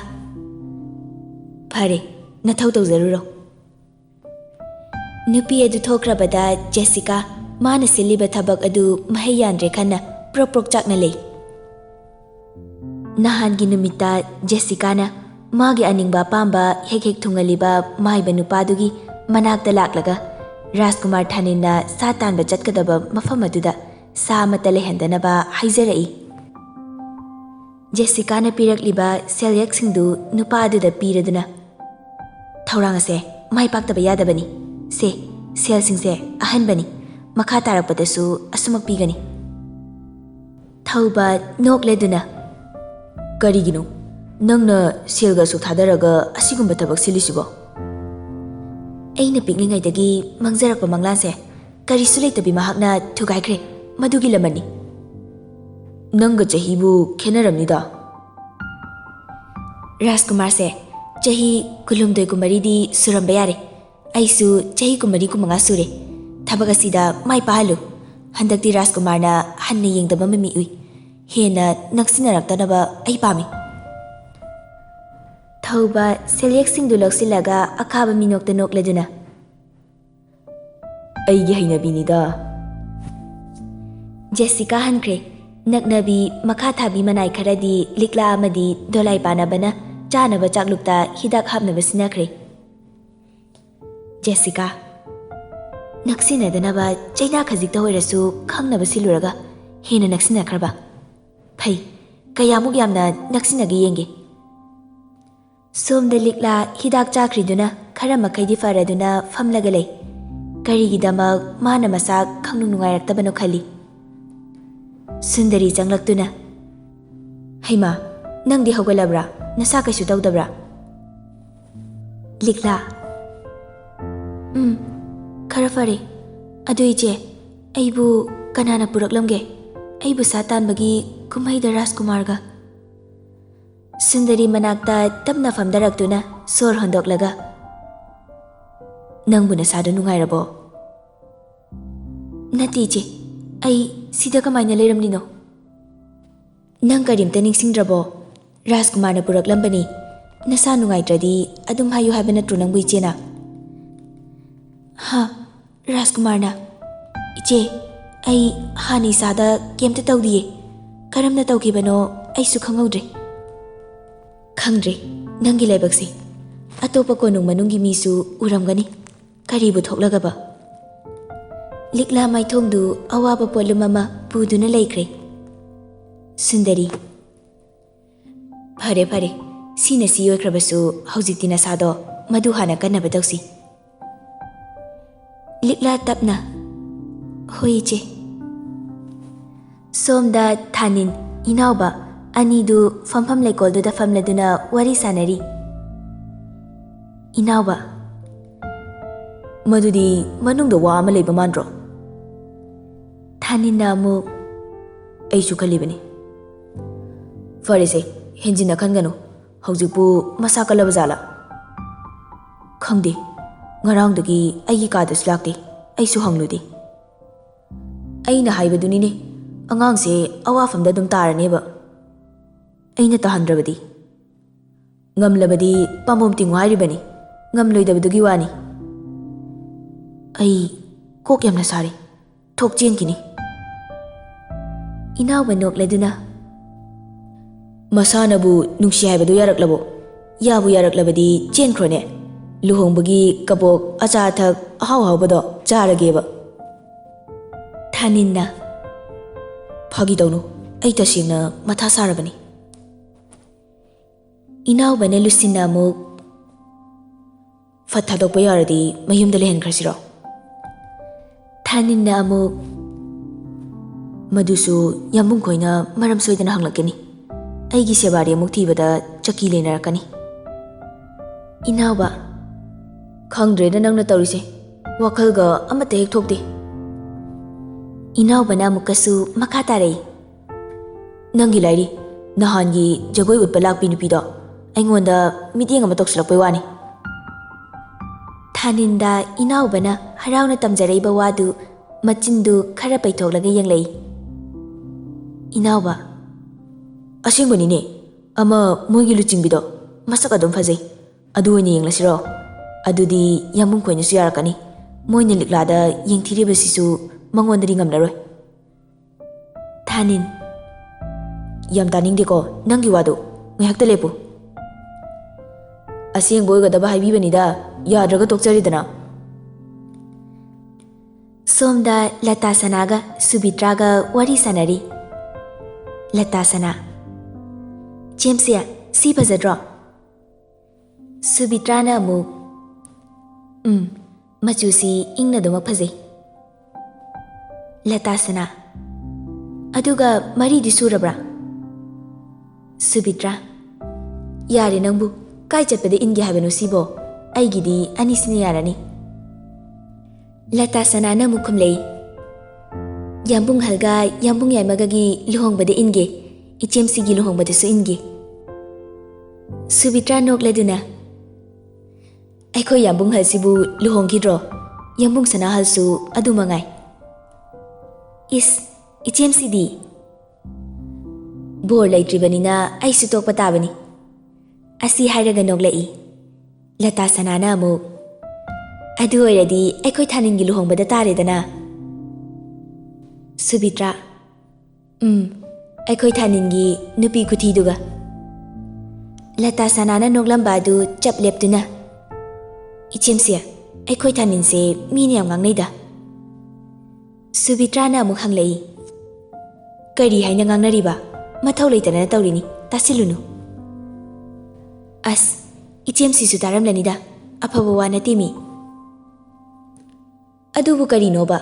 "ꯐꯔꯦ, ꯅꯊꯧ ꯇꯧꯖꯔꯨꯔꯣ꯫" ꯅꯨꯄꯤ ꯑꯗꯨ ꯊꯣꯛꯈ꯭ꯔꯕꯗ ꯖꯦꯁꯤꯀꯥ ꯃꯥꯅ ꯁꯤꯜꯂꯤꯕ ꯊꯕꯛ ꯑꯗꯨ ꯃꯍꯩ ꯌꯥꯟꯗ꯭ꯔꯦ ꯈꯟꯅ ꯄ꯭ꯔꯣꯛ ꯄ꯭ꯔꯣꯛ ꯆꯥꯛꯅ ꯂꯩ꯫ ꯅꯍꯥꯟꯒꯤ ꯅꯨꯃꯤꯠꯇ ꯖꯦꯁꯤꯀꯥꯅ ꯃꯥꯒꯤ ꯑꯅꯤꯡꯕ ꯑꯄꯥꯝꯕ ꯍꯦꯛ ꯍꯦꯛ ꯊꯨꯡꯍꯜꯂꯤꯕ ꯃꯥꯏꯕ ꯅꯨꯄꯥꯗꯨꯒꯤ ꯃꯅꯥꯛꯇ ꯂꯥꯛꯂꯒ ꯔꯥꯖꯀꯨꯃꯥꯔ ꯊꯥꯅꯤꯟꯅ ꯁꯥ ꯇꯥꯟꯕ ꯆꯠꯀꯗꯕ ꯃꯐꯝ ꯑꯗꯨꯗ ꯁꯥ ꯑꯃꯠꯇ ꯂꯩꯍꯟꯗꯅꯕ ꯍꯥꯏꯖꯔꯛꯏ꯫ ꯖꯦꯁꯤꯀꯥꯅ ꯄꯤꯔꯛꯂꯤꯕ ꯁꯦꯜꯌꯦꯛꯁꯤꯡꯗꯨ ꯅꯨꯄꯥ ꯑꯗꯨꯗ ꯄꯤꯔꯗꯨꯅ, "ꯊꯧꯔꯥꯡ ꯑꯁꯦ ꯃꯥꯏ ꯄꯥꯛꯇꯕ ꯌꯥꯗꯕꯅꯤ꯫ ꯁꯦ, ꯁꯦꯜꯁꯤꯡꯁꯦ ꯑꯍꯟꯕꯅꯤ, ꯃꯈꯥ ꯇꯥꯔꯛꯄꯗꯁꯨ ꯑꯁꯨꯃꯛ ꯄꯤꯒꯅꯤ꯫" ꯊꯧꯕ ꯅꯣꯛꯂꯗꯨꯅ, "ꯀꯔꯤꯒꯤꯅꯣ ꯅꯪꯅ ꯁꯦꯜꯒ ꯑꯁꯨꯛ ꯊꯥꯗꯔꯒ ꯑꯁꯤꯒꯨꯝꯕ ꯊꯕꯛ ꯁꯤꯜꯂꯤꯁꯤꯕꯣ?" "ꯑꯩꯅ ꯄꯤꯛꯂꯤꯉꯩꯗꯒꯤ ꯃꯪꯖꯔꯛꯄ ꯃꯪꯂꯥꯟꯁꯦ ꯀꯔꯤꯁꯨ ꯂꯩꯇꯕꯤ ꯃꯍꯥꯛꯅ ꯊꯨꯒꯥꯏꯈ꯭ꯔꯦ꯫ ꯃꯗꯨꯒꯤ ꯂꯃꯟꯅꯤ꯫" "ꯅꯪꯒ ꯆꯍꯤꯕꯨ ꯈꯦꯠꯅꯔꯝꯅꯤꯗ꯫" "ꯔꯥꯖꯀꯨꯃꯥꯔꯁꯦ ꯆꯍꯤ ꯀꯨꯟꯍꯨꯝꯗꯣꯏ ꯀꯨꯟꯃꯔꯤꯗꯤ ꯁꯨꯔꯝꯕ ꯌꯥꯔꯦ꯫ ꯑꯩꯁꯨ ꯆꯍꯤ ꯀꯨꯟꯃꯔꯤ ꯀꯨꯟꯃꯉꯥ ꯁꯨꯔꯦ꯫ ꯊꯕꯛ ꯑꯁꯤꯗ ꯃꯥꯏ ꯄꯥꯛꯍꯜꯂꯨ꯫ ꯍꯟꯗꯛꯇꯤ ꯔꯥꯖꯀꯨꯃꯥꯔꯅ ꯍꯟꯅ ꯌꯦꯡꯗꯕ ꯃꯃꯤ ꯎꯏ꯫ ꯍꯦꯟꯅ ꯅꯛꯁꯤꯟꯅꯔꯛꯇꯅꯕ ꯑꯩ ꯄꯥꯝꯃꯤ꯫" ꯊꯧꯕ ꯁꯦꯜꯌꯦꯛꯁꯤꯡꯗꯨ ꯂꯧꯁꯤꯜꯂꯒ ꯑꯈꯥꯕ ꯃꯤꯅꯣꯛꯇ ꯅꯣꯛꯂꯗꯨꯅ, "ꯑꯩꯒꯤ ꯍꯩꯅꯕꯤꯅꯤꯗ꯫" ꯖꯦꯁꯤꯀꯥ ꯍꯟꯈ꯭ꯔꯦ꯫ ꯅꯛꯅꯕꯤ ꯃꯈꯥ ꯊꯥꯕꯤ ꯃꯅꯥꯏ ꯈꯔꯗꯤ ꯂꯤꯛꯂꯥ ꯑꯃꯗꯤ ꯗꯣꯂꯥꯏ ꯄꯥꯅꯕꯅ ꯆꯥꯅꯕ ꯆꯥꯛꯂꯨꯛꯇ ꯍꯤꯗꯥꯛ ꯍꯥꯞꯅꯕ ꯁꯤꯟꯅꯈ꯭ꯔꯦ꯫ "ꯖꯦꯁꯤꯀꯥ, ꯅꯛꯁꯤꯟꯅꯗꯅꯕ ꯆꯩꯅꯥ ꯈꯖꯤꯛꯇ ꯑꯣꯏꯔꯁꯨ ꯈꯪꯅꯕ ꯁꯤꯜꯂꯨꯔꯒ ꯍꯦꯟꯅ ꯅꯛꯁꯤꯟꯅꯈ꯭ꯔꯕ꯫ ꯐꯩ, ꯀꯌꯥꯃꯨꯛ ꯌꯥꯝꯅ ꯅꯛꯁꯤꯟꯅꯒꯦ ꯌꯦꯡꯒꯦ꯫" ꯁꯣꯝꯗ ꯂꯤꯛꯂꯥ ꯍꯤꯗꯥꯛ ꯆꯥꯈ꯭ꯔꯤꯗꯨꯅ ꯈꯔ ꯃꯈꯩꯗꯤ ꯐꯔꯗꯨꯅ ꯐꯝꯂꯒ ꯂꯩ꯫ ꯀꯔꯤꯒꯤꯗꯃꯛ ꯃꯥꯅ ꯃꯁꯥ ꯈꯪꯅꯨꯡ ꯅꯨꯡꯉꯥꯏꯔꯛꯇꯕꯅꯣ ꯈꯜꯂꯤ꯫ ꯁꯨꯟꯗꯔꯤ ꯆꯪꯂꯛꯇꯨꯅ, "ꯍꯩꯃꯥ, ꯅꯪꯗꯤ ꯍꯧꯒꯠꯂꯕ꯭ꯔꯥ? ꯅꯁꯥ ꯀꯩꯁꯨ ꯇꯧꯗꯕ꯭ꯔꯥ?" ꯂꯤꯛꯂꯥ, "ꯎꯝ, ꯈꯔ ꯐꯔꯦ꯫ ꯑꯗꯨ ꯏꯆꯦ, ꯑꯩꯕꯨ ꯀꯅꯥꯅ ꯄꯨꯔꯛꯂꯝꯒꯦ? ꯑꯩꯕꯨ ꯁꯥ ꯇꯥꯟꯕꯒꯤ ꯀꯨꯝꯍꯩꯗ ꯔꯥꯖꯀꯨꯃꯥꯔꯒ?" ꯁꯨꯟꯗꯔꯤ ꯃꯅꯥꯛꯇ ꯇꯞꯅ ꯐꯝꯊꯔꯛꯇꯨꯅ ꯁꯣꯔ ꯍꯣꯟꯗꯣꯛꯂꯒ, "ꯅꯪꯕꯨ ꯅꯁꯥꯗꯣ ꯅꯨꯡꯉꯥꯏꯔꯕꯣ?" "ꯅꯠꯇꯦ ꯏꯆꯦ, ꯑꯩ ꯁꯤꯗ ꯀꯃꯥꯏꯅ ꯂꯩꯔꯝꯂꯤꯅꯣ?" "ꯅꯪ ꯀꯔꯤꯝꯇ ꯅꯤꯡꯁꯤꯡꯗ꯭ꯔꯕꯣ? ꯔꯥꯖꯀꯨꯃꯥꯔꯅ ꯄꯨꯔꯛꯂꯝꯕꯅꯤ꯫ ꯅꯁꯥ ꯅꯨꯡꯉꯥꯏꯇ꯭ꯔꯗꯤ ꯑꯗꯨꯝ ꯍꯥꯏꯌꯨ ꯍꯥꯏꯕ ꯅꯠꯇ꯭ꯔꯣ ꯅꯪꯕꯨ ꯏꯆꯦꯅ?" "ꯍꯥ, ꯔꯥꯖꯀꯨꯃꯥꯔꯅ?" "ꯏꯆꯦ, ꯑꯩ ꯍꯥꯟꯅ ꯏꯁꯥꯗ ꯀꯩꯝꯇ ꯇꯧꯗꯤꯌꯦ꯫ ꯀꯔꯝꯅ ꯇꯧꯈꯤꯕꯅꯣ ꯑꯩꯁꯨ ꯈꯪꯍꯧꯗ꯭ꯔꯦ꯫" "ꯈꯪꯗ꯭ꯔꯦ, ꯅꯪꯒꯤ ꯂꯥꯏꯕꯛꯁꯦ꯫ ꯑꯇꯣꯞꯄ ꯀꯣꯅꯨꯡ ꯃꯅꯨꯡꯒꯤ ꯃꯤꯁꯨ ꯎꯔꯝꯒꯅꯤ꯫ ꯀꯔꯤꯕꯨ ꯊꯣꯛꯂꯒꯕ?" ꯂꯤꯛꯂꯥ ꯃꯥꯏꯊꯣꯡꯗꯨ ꯑꯋꯥꯕ ꯄꯣꯠꯂꯨꯝ ꯑꯃ ꯄꯨꯗꯨꯅ ꯂꯩꯈ꯭ꯔꯦ꯫ ꯁꯨꯟꯗꯔꯤ, "ꯐꯔꯦ, ꯐꯔꯦ꯫ ꯁꯤꯅ ꯁꯤ ꯑꯣꯏꯈ꯭ꯔꯕꯁꯨ ꯍꯧꯖꯤꯛꯇꯤ ꯅꯁꯥꯗꯣ ꯃꯗꯨ ꯍꯥꯟꯅ ꯀꯟꯅꯕ ꯇꯧꯁꯤ꯫" ꯂꯤꯛꯂꯥ ꯇꯞꯅ, "ꯍꯣꯏ, ꯏꯆꯦ꯫" ꯁꯣꯝꯗ ꯊꯥꯅꯤꯟ, ꯏꯅꯥꯎꯕ ꯑꯅꯤꯗꯨ ꯐꯝꯐꯝ ꯂꯩꯀꯣꯜꯗꯨꯗ ꯐꯝꯂꯗꯨꯅ ꯋꯥꯔꯤ ꯁꯥꯟꯅꯔꯤ꯫ ꯏꯅꯥꯎꯕ, "ꯃꯗꯨꯗꯤ ꯃꯅꯨꯡꯗ ꯋꯥ ꯑꯃ ꯂꯩꯕ ꯃꯥꯟꯗ꯭ꯔꯣ?" ꯊꯥꯅꯤꯟꯅ ꯑꯃꯨꯛ, "ꯑꯩꯁꯨ ꯈꯜꯂꯤꯕꯅꯤ꯫" "ꯐꯔꯦꯁꯦ, ꯍꯦꯟꯖꯤꯟꯅ ꯈꯟꯒꯅꯨ꯫ ꯍꯧꯖꯤꯛꯄꯨ ꯃꯁꯥ ꯀꯜꯂꯕ ꯖꯥꯠꯂꯥ?" "ꯈꯪꯗꯦ, ꯉꯔꯥꯡꯗꯒꯤ ꯑꯩꯒꯤ ꯀꯥꯗꯁꯨ ꯂꯥꯛꯇꯦ꯫ ꯑꯩꯁꯨ ꯍꯪꯂꯨꯗꯦ꯫" "ꯑꯩꯅ ꯍꯥꯏꯕꯗꯨꯅꯤꯅꯦ, ꯑꯉꯥꯡꯁꯦ ꯑꯋꯥꯐꯝꯗ ꯑꯗꯨꯝ ꯇꯥꯔꯅꯦꯕ꯫ ꯑꯩꯅ ꯇꯥꯍꯟꯗ꯭ꯔꯕꯗꯤ?" "ꯉꯝꯂꯕꯗꯤ ꯄꯥꯝꯕꯣꯝ ꯇꯤꯡꯉꯨ ꯍꯥꯏꯔꯤꯕꯅꯤ, ꯉꯝꯂꯣꯏꯗꯕꯗꯨꯒꯤ ꯋꯥꯅꯤ꯫" "ꯑꯩ ꯀꯣꯛ ꯌꯥꯝꯅ ꯁꯥꯔꯤ, ꯊꯣꯛ ꯆꯦꯟꯈꯤꯅꯤ꯫" ꯏꯅꯥꯎꯕ ꯅꯣꯛꯂꯗꯨꯅ, "ꯃꯁꯥꯅꯕꯨ ꯅꯨꯡꯁꯤ ꯍꯥꯏꯕꯗꯨ ꯌꯥꯔꯛꯂꯕꯣ? ꯌꯥꯕꯨ ꯌꯥꯔꯛꯂꯕꯗꯤ ꯆꯦꯟꯈ꯭ꯔꯣꯅꯦ꯫ ꯂꯨꯍꯣꯡꯕꯒꯤ ꯀꯕꯣꯛ, ꯑꯆꯥ ꯑꯊꯛ ꯑꯍꯥꯎ ꯑꯍꯥꯎꯕꯗꯣ ꯆꯥꯔꯒꯦꯕ꯫" ꯊꯥꯅꯤꯟꯅ, "ꯐꯥꯒꯤ ꯇꯧꯅꯨ, ꯑꯩ ꯇꯁꯦꯡꯅ ꯃꯊꯥ ꯁꯥꯔꯕꯅꯤ꯫" ꯏꯅꯥꯎꯕꯅ ꯂꯨꯁꯤꯟꯅ ꯑꯃꯨꯛ, "ꯐꯠ ꯊꯥꯗꯣꯛꯄ ꯌꯥꯔꯗꯤ ꯃꯌꯨꯝꯗ ꯂꯩꯍꯟꯈ꯭ꯔꯁꯤꯔꯣ?" ꯊꯥꯅꯤꯟꯅ ꯑꯃꯨꯛ, "ꯃꯗꯨꯁꯨ ꯌꯥꯝꯕꯨꯡ ꯈꯣꯏꯅ ꯃꯔꯝ ꯁꯣꯏꯗꯅ ꯍꯪꯂꯛꯀꯅꯤ꯫ ꯑꯩꯒꯤ ꯁꯦꯕꯥꯔꯤ ꯑꯃꯨꯛ ꯊꯤꯕꯗ ꯆꯀꯤ ꯂꯩꯅꯔꯛꯀꯅꯤ꯫" ꯏꯅꯥꯎꯕ, "ꯈꯪꯗ꯭ꯔꯦꯗ ꯅꯪꯅ ꯇꯧꯔꯤꯁꯦ, ꯋꯥꯈꯜꯒ ꯑꯃꯠꯇ ꯍꯦꯛ ꯊꯣꯛꯇꯦ꯫" ꯏꯅꯥꯎꯕꯅ ꯑꯃꯨꯛꯀꯁꯨ ꯃꯈꯥ ꯇꯥꯔꯛꯏ, "ꯅꯪꯒꯤ ꯂꯥꯏꯔꯤ, ꯅꯍꯥꯟꯒꯤ ꯖꯒꯣꯏ ꯎꯠꯄ ꯂꯥꯛꯄꯤ ꯅꯨꯄꯤꯗꯣ ꯑꯩꯉꯣꯟꯗ ꯃꯤꯠꯌꯦꯡ ꯑꯃ ꯇꯧꯁꯤꯜꯂꯛꯄꯩ ꯋꯥꯅꯤ꯫" ꯊꯥꯅꯤꯟꯗ ꯏꯅꯥꯎꯕꯅ ꯍꯔꯥꯎꯅ ꯇꯝꯖꯔꯛꯏꯕ ꯋꯥꯗꯨ ꯃꯆꯤꯟꯗꯨ ꯈꯔ ꯄꯩꯊꯣꯛꯂꯒ ꯌꯦꯡꯂꯛꯏ꯫ ꯏꯅꯥꯎꯕ, "ꯑꯁꯦꯡꯕꯅꯤꯅꯦ, ꯑꯃ ꯃꯣꯏꯒꯤ ꯂꯨꯆꯤꯡꯕꯤꯗꯣ ꯃꯁꯛ ꯑꯗꯨꯝ ꯐꯖꯩ꯫ ꯑꯗꯨ ꯑꯣꯏꯅ ꯌꯦꯡꯂꯁꯤꯔꯣ? ꯑꯗꯨꯗꯤ ꯌꯥꯝꯕꯨꯡ ꯈꯣꯏꯅꯁꯨ ꯌꯥꯔꯛꯀꯅꯤ꯫ ꯃꯣꯏꯅ ꯂꯤꯛꯂꯥꯗ ꯌꯦꯡꯊꯤꯔꯤꯕꯁꯤꯁꯨ ꯃꯉꯣꯟꯗꯗꯤ ꯉꯝꯂꯔꯣꯏ꯫" ꯊꯥꯅꯤꯟ, "ꯌꯥꯝ ꯇꯥꯅꯤꯡꯗꯦꯀꯣ ꯅꯪꯒꯤ ꯋꯥꯗꯨ꯫ ꯉꯥꯏꯍꯥꯛꯇ ꯂꯦꯞꯄꯨ꯫ ꯑꯁꯦꯡꯕ ꯑꯣꯏꯒꯗꯕ ꯍꯥꯏꯕꯤꯕꯅꯤꯗ, ꯌꯥꯗ꯭ꯔꯒ ꯇꯣꯛꯆꯔꯦꯗꯅ꯫" ꯁꯣꯝꯗ ꯂꯇꯥ ꯁꯅꯥꯒ ꯁꯨꯕꯤꯇ꯭ꯔꯥꯒ ꯋꯥꯔꯤ ꯁꯥꯟꯅꯔꯤ꯫ ꯂꯇꯥ ꯁꯅꯥ, "ꯆꯦꯝꯁꯦ, ꯁꯤ ꯐꯖꯗ꯭ꯔꯣ?" ꯁꯨꯕꯤꯇ꯭ꯔꯥꯅ ꯑꯃꯨꯛ, "ꯎꯝ, ꯃꯆꯨꯁꯤ ꯏꯪꯅꯗꯨꯃꯛ ꯐꯖꯩ꯫" ꯂꯇꯥ ꯁꯅꯥ, "ꯑꯗꯨꯒ ꯃꯔꯤꯗꯤ ꯁꯨꯔꯕ꯭ꯔꯥ?" ꯁꯨꯕꯤꯇ꯭ꯔꯥ, "ꯌꯥꯔꯦ ꯅꯪꯕꯨ, ꯀꯥꯏ ꯆꯠꯄꯗ ꯏꯟꯒꯦ ꯍꯥꯏꯕꯅꯣ ꯁꯤꯕꯣ? ꯑꯩꯒꯤꯗꯤ ꯑꯅꯤꯁꯤꯅ ꯌꯥꯔꯅꯤ꯫" ꯂꯇꯥ ꯁꯅꯥꯅ ꯑꯃꯨꯛ ꯈꯨꯝꯂꯛꯏ, "ꯌꯥꯝꯕꯨꯡ ꯍꯜꯒ ꯌꯥꯝꯕꯨꯡ ꯌꯥꯏꯃꯒꯒꯤ ꯂꯨꯍꯣꯡꯕꯗ ꯏꯟꯒꯦ, ꯏꯆꯦꯝꯁꯤꯒꯤ ꯂꯨꯍꯣꯡꯕꯗꯁꯨ ꯏꯟꯒꯦ꯫" ꯁꯨꯕꯤꯇ꯭ꯔꯥ ꯅꯣꯛꯂꯗꯨꯅ, "ꯑꯩꯈꯣꯏ ꯌꯥꯝꯕꯨꯡ ꯍꯜꯁꯤꯕꯨ ꯂꯨꯍꯣꯡꯈꯤꯗ꯭ꯔꯣ? ꯌꯥꯝꯕꯨꯡ ꯁꯅꯥꯍꯜꯁꯨ ꯑꯗꯨ ꯃꯉꯥꯏ꯫" "ꯏꯁ, ꯏꯆꯦꯝꯁꯤꯗꯤ?" "ꯕꯣꯔ ꯂꯩꯇ꯭ꯔꯤꯕꯅꯤꯅ ꯑꯩꯁꯨ ꯇꯣꯛꯄ ꯇꯥꯕꯅꯤ꯫" ꯑꯁꯤ ꯍꯥꯏꯔꯒ ꯅꯣꯛꯂꯛꯏ꯫ ꯂꯇꯥ ꯁꯅꯥꯅ ꯑꯃꯨꯛ, "ꯑꯗꯨ ꯑꯣꯏꯔꯗꯤ ꯑꯩꯈꯣꯏ ꯊꯥꯅꯤꯟꯒꯤ ꯂꯨꯍꯣꯡꯕꯗ ꯇꯥꯔꯦꯗꯅ꯫" ꯁꯨꯕꯤꯇ꯭ꯔꯥ, "ꯎꯝ, ꯑꯩꯈꯣꯏ ꯊꯥꯅꯤꯟꯒꯤ ꯅꯨꯄꯤ ꯈꯨꯊꯤꯗꯨꯒ꯫" ꯂꯇꯥ ꯁꯅꯥꯅ ꯅꯣꯛꯂꯝꯕ ꯑꯗꯨ ꯆꯞ ꯂꯦꯞꯇꯨꯅ, "ꯏꯆꯦꯝꯁꯦ, ꯑꯩꯈꯣꯏ ꯊꯥꯅꯤꯟꯁꯦ ꯃꯤꯅ ꯌꯥꯝ ꯉꯥꯡꯅꯩꯗ꯫" ꯁꯨꯕꯤꯇ꯭ꯔꯥꯅ ꯑꯃꯨꯛ ꯍꯪꯂꯛꯏ, "ꯀꯔꯤ ꯍꯥꯏꯅ ꯉꯥꯡꯅꯔꯤꯕ? ꯃꯊꯧ ꯂꯩꯇꯗꯅ ꯇꯧꯔꯤꯅꯤ, ꯇꯥꯁꯤꯜꯂꯨꯅꯨ꯫" ꯑꯁ, ꯏꯆꯦꯝꯁꯤꯁꯨ ꯇꯥꯔꯝꯂꯅꯤꯗ꯫ ꯑꯐꯕ ꯋꯥ ꯅꯠꯇꯦ ꯃꯤ꯫ ꯑꯗꯨꯕꯨ ꯀꯔꯤꯅꯣꯕ?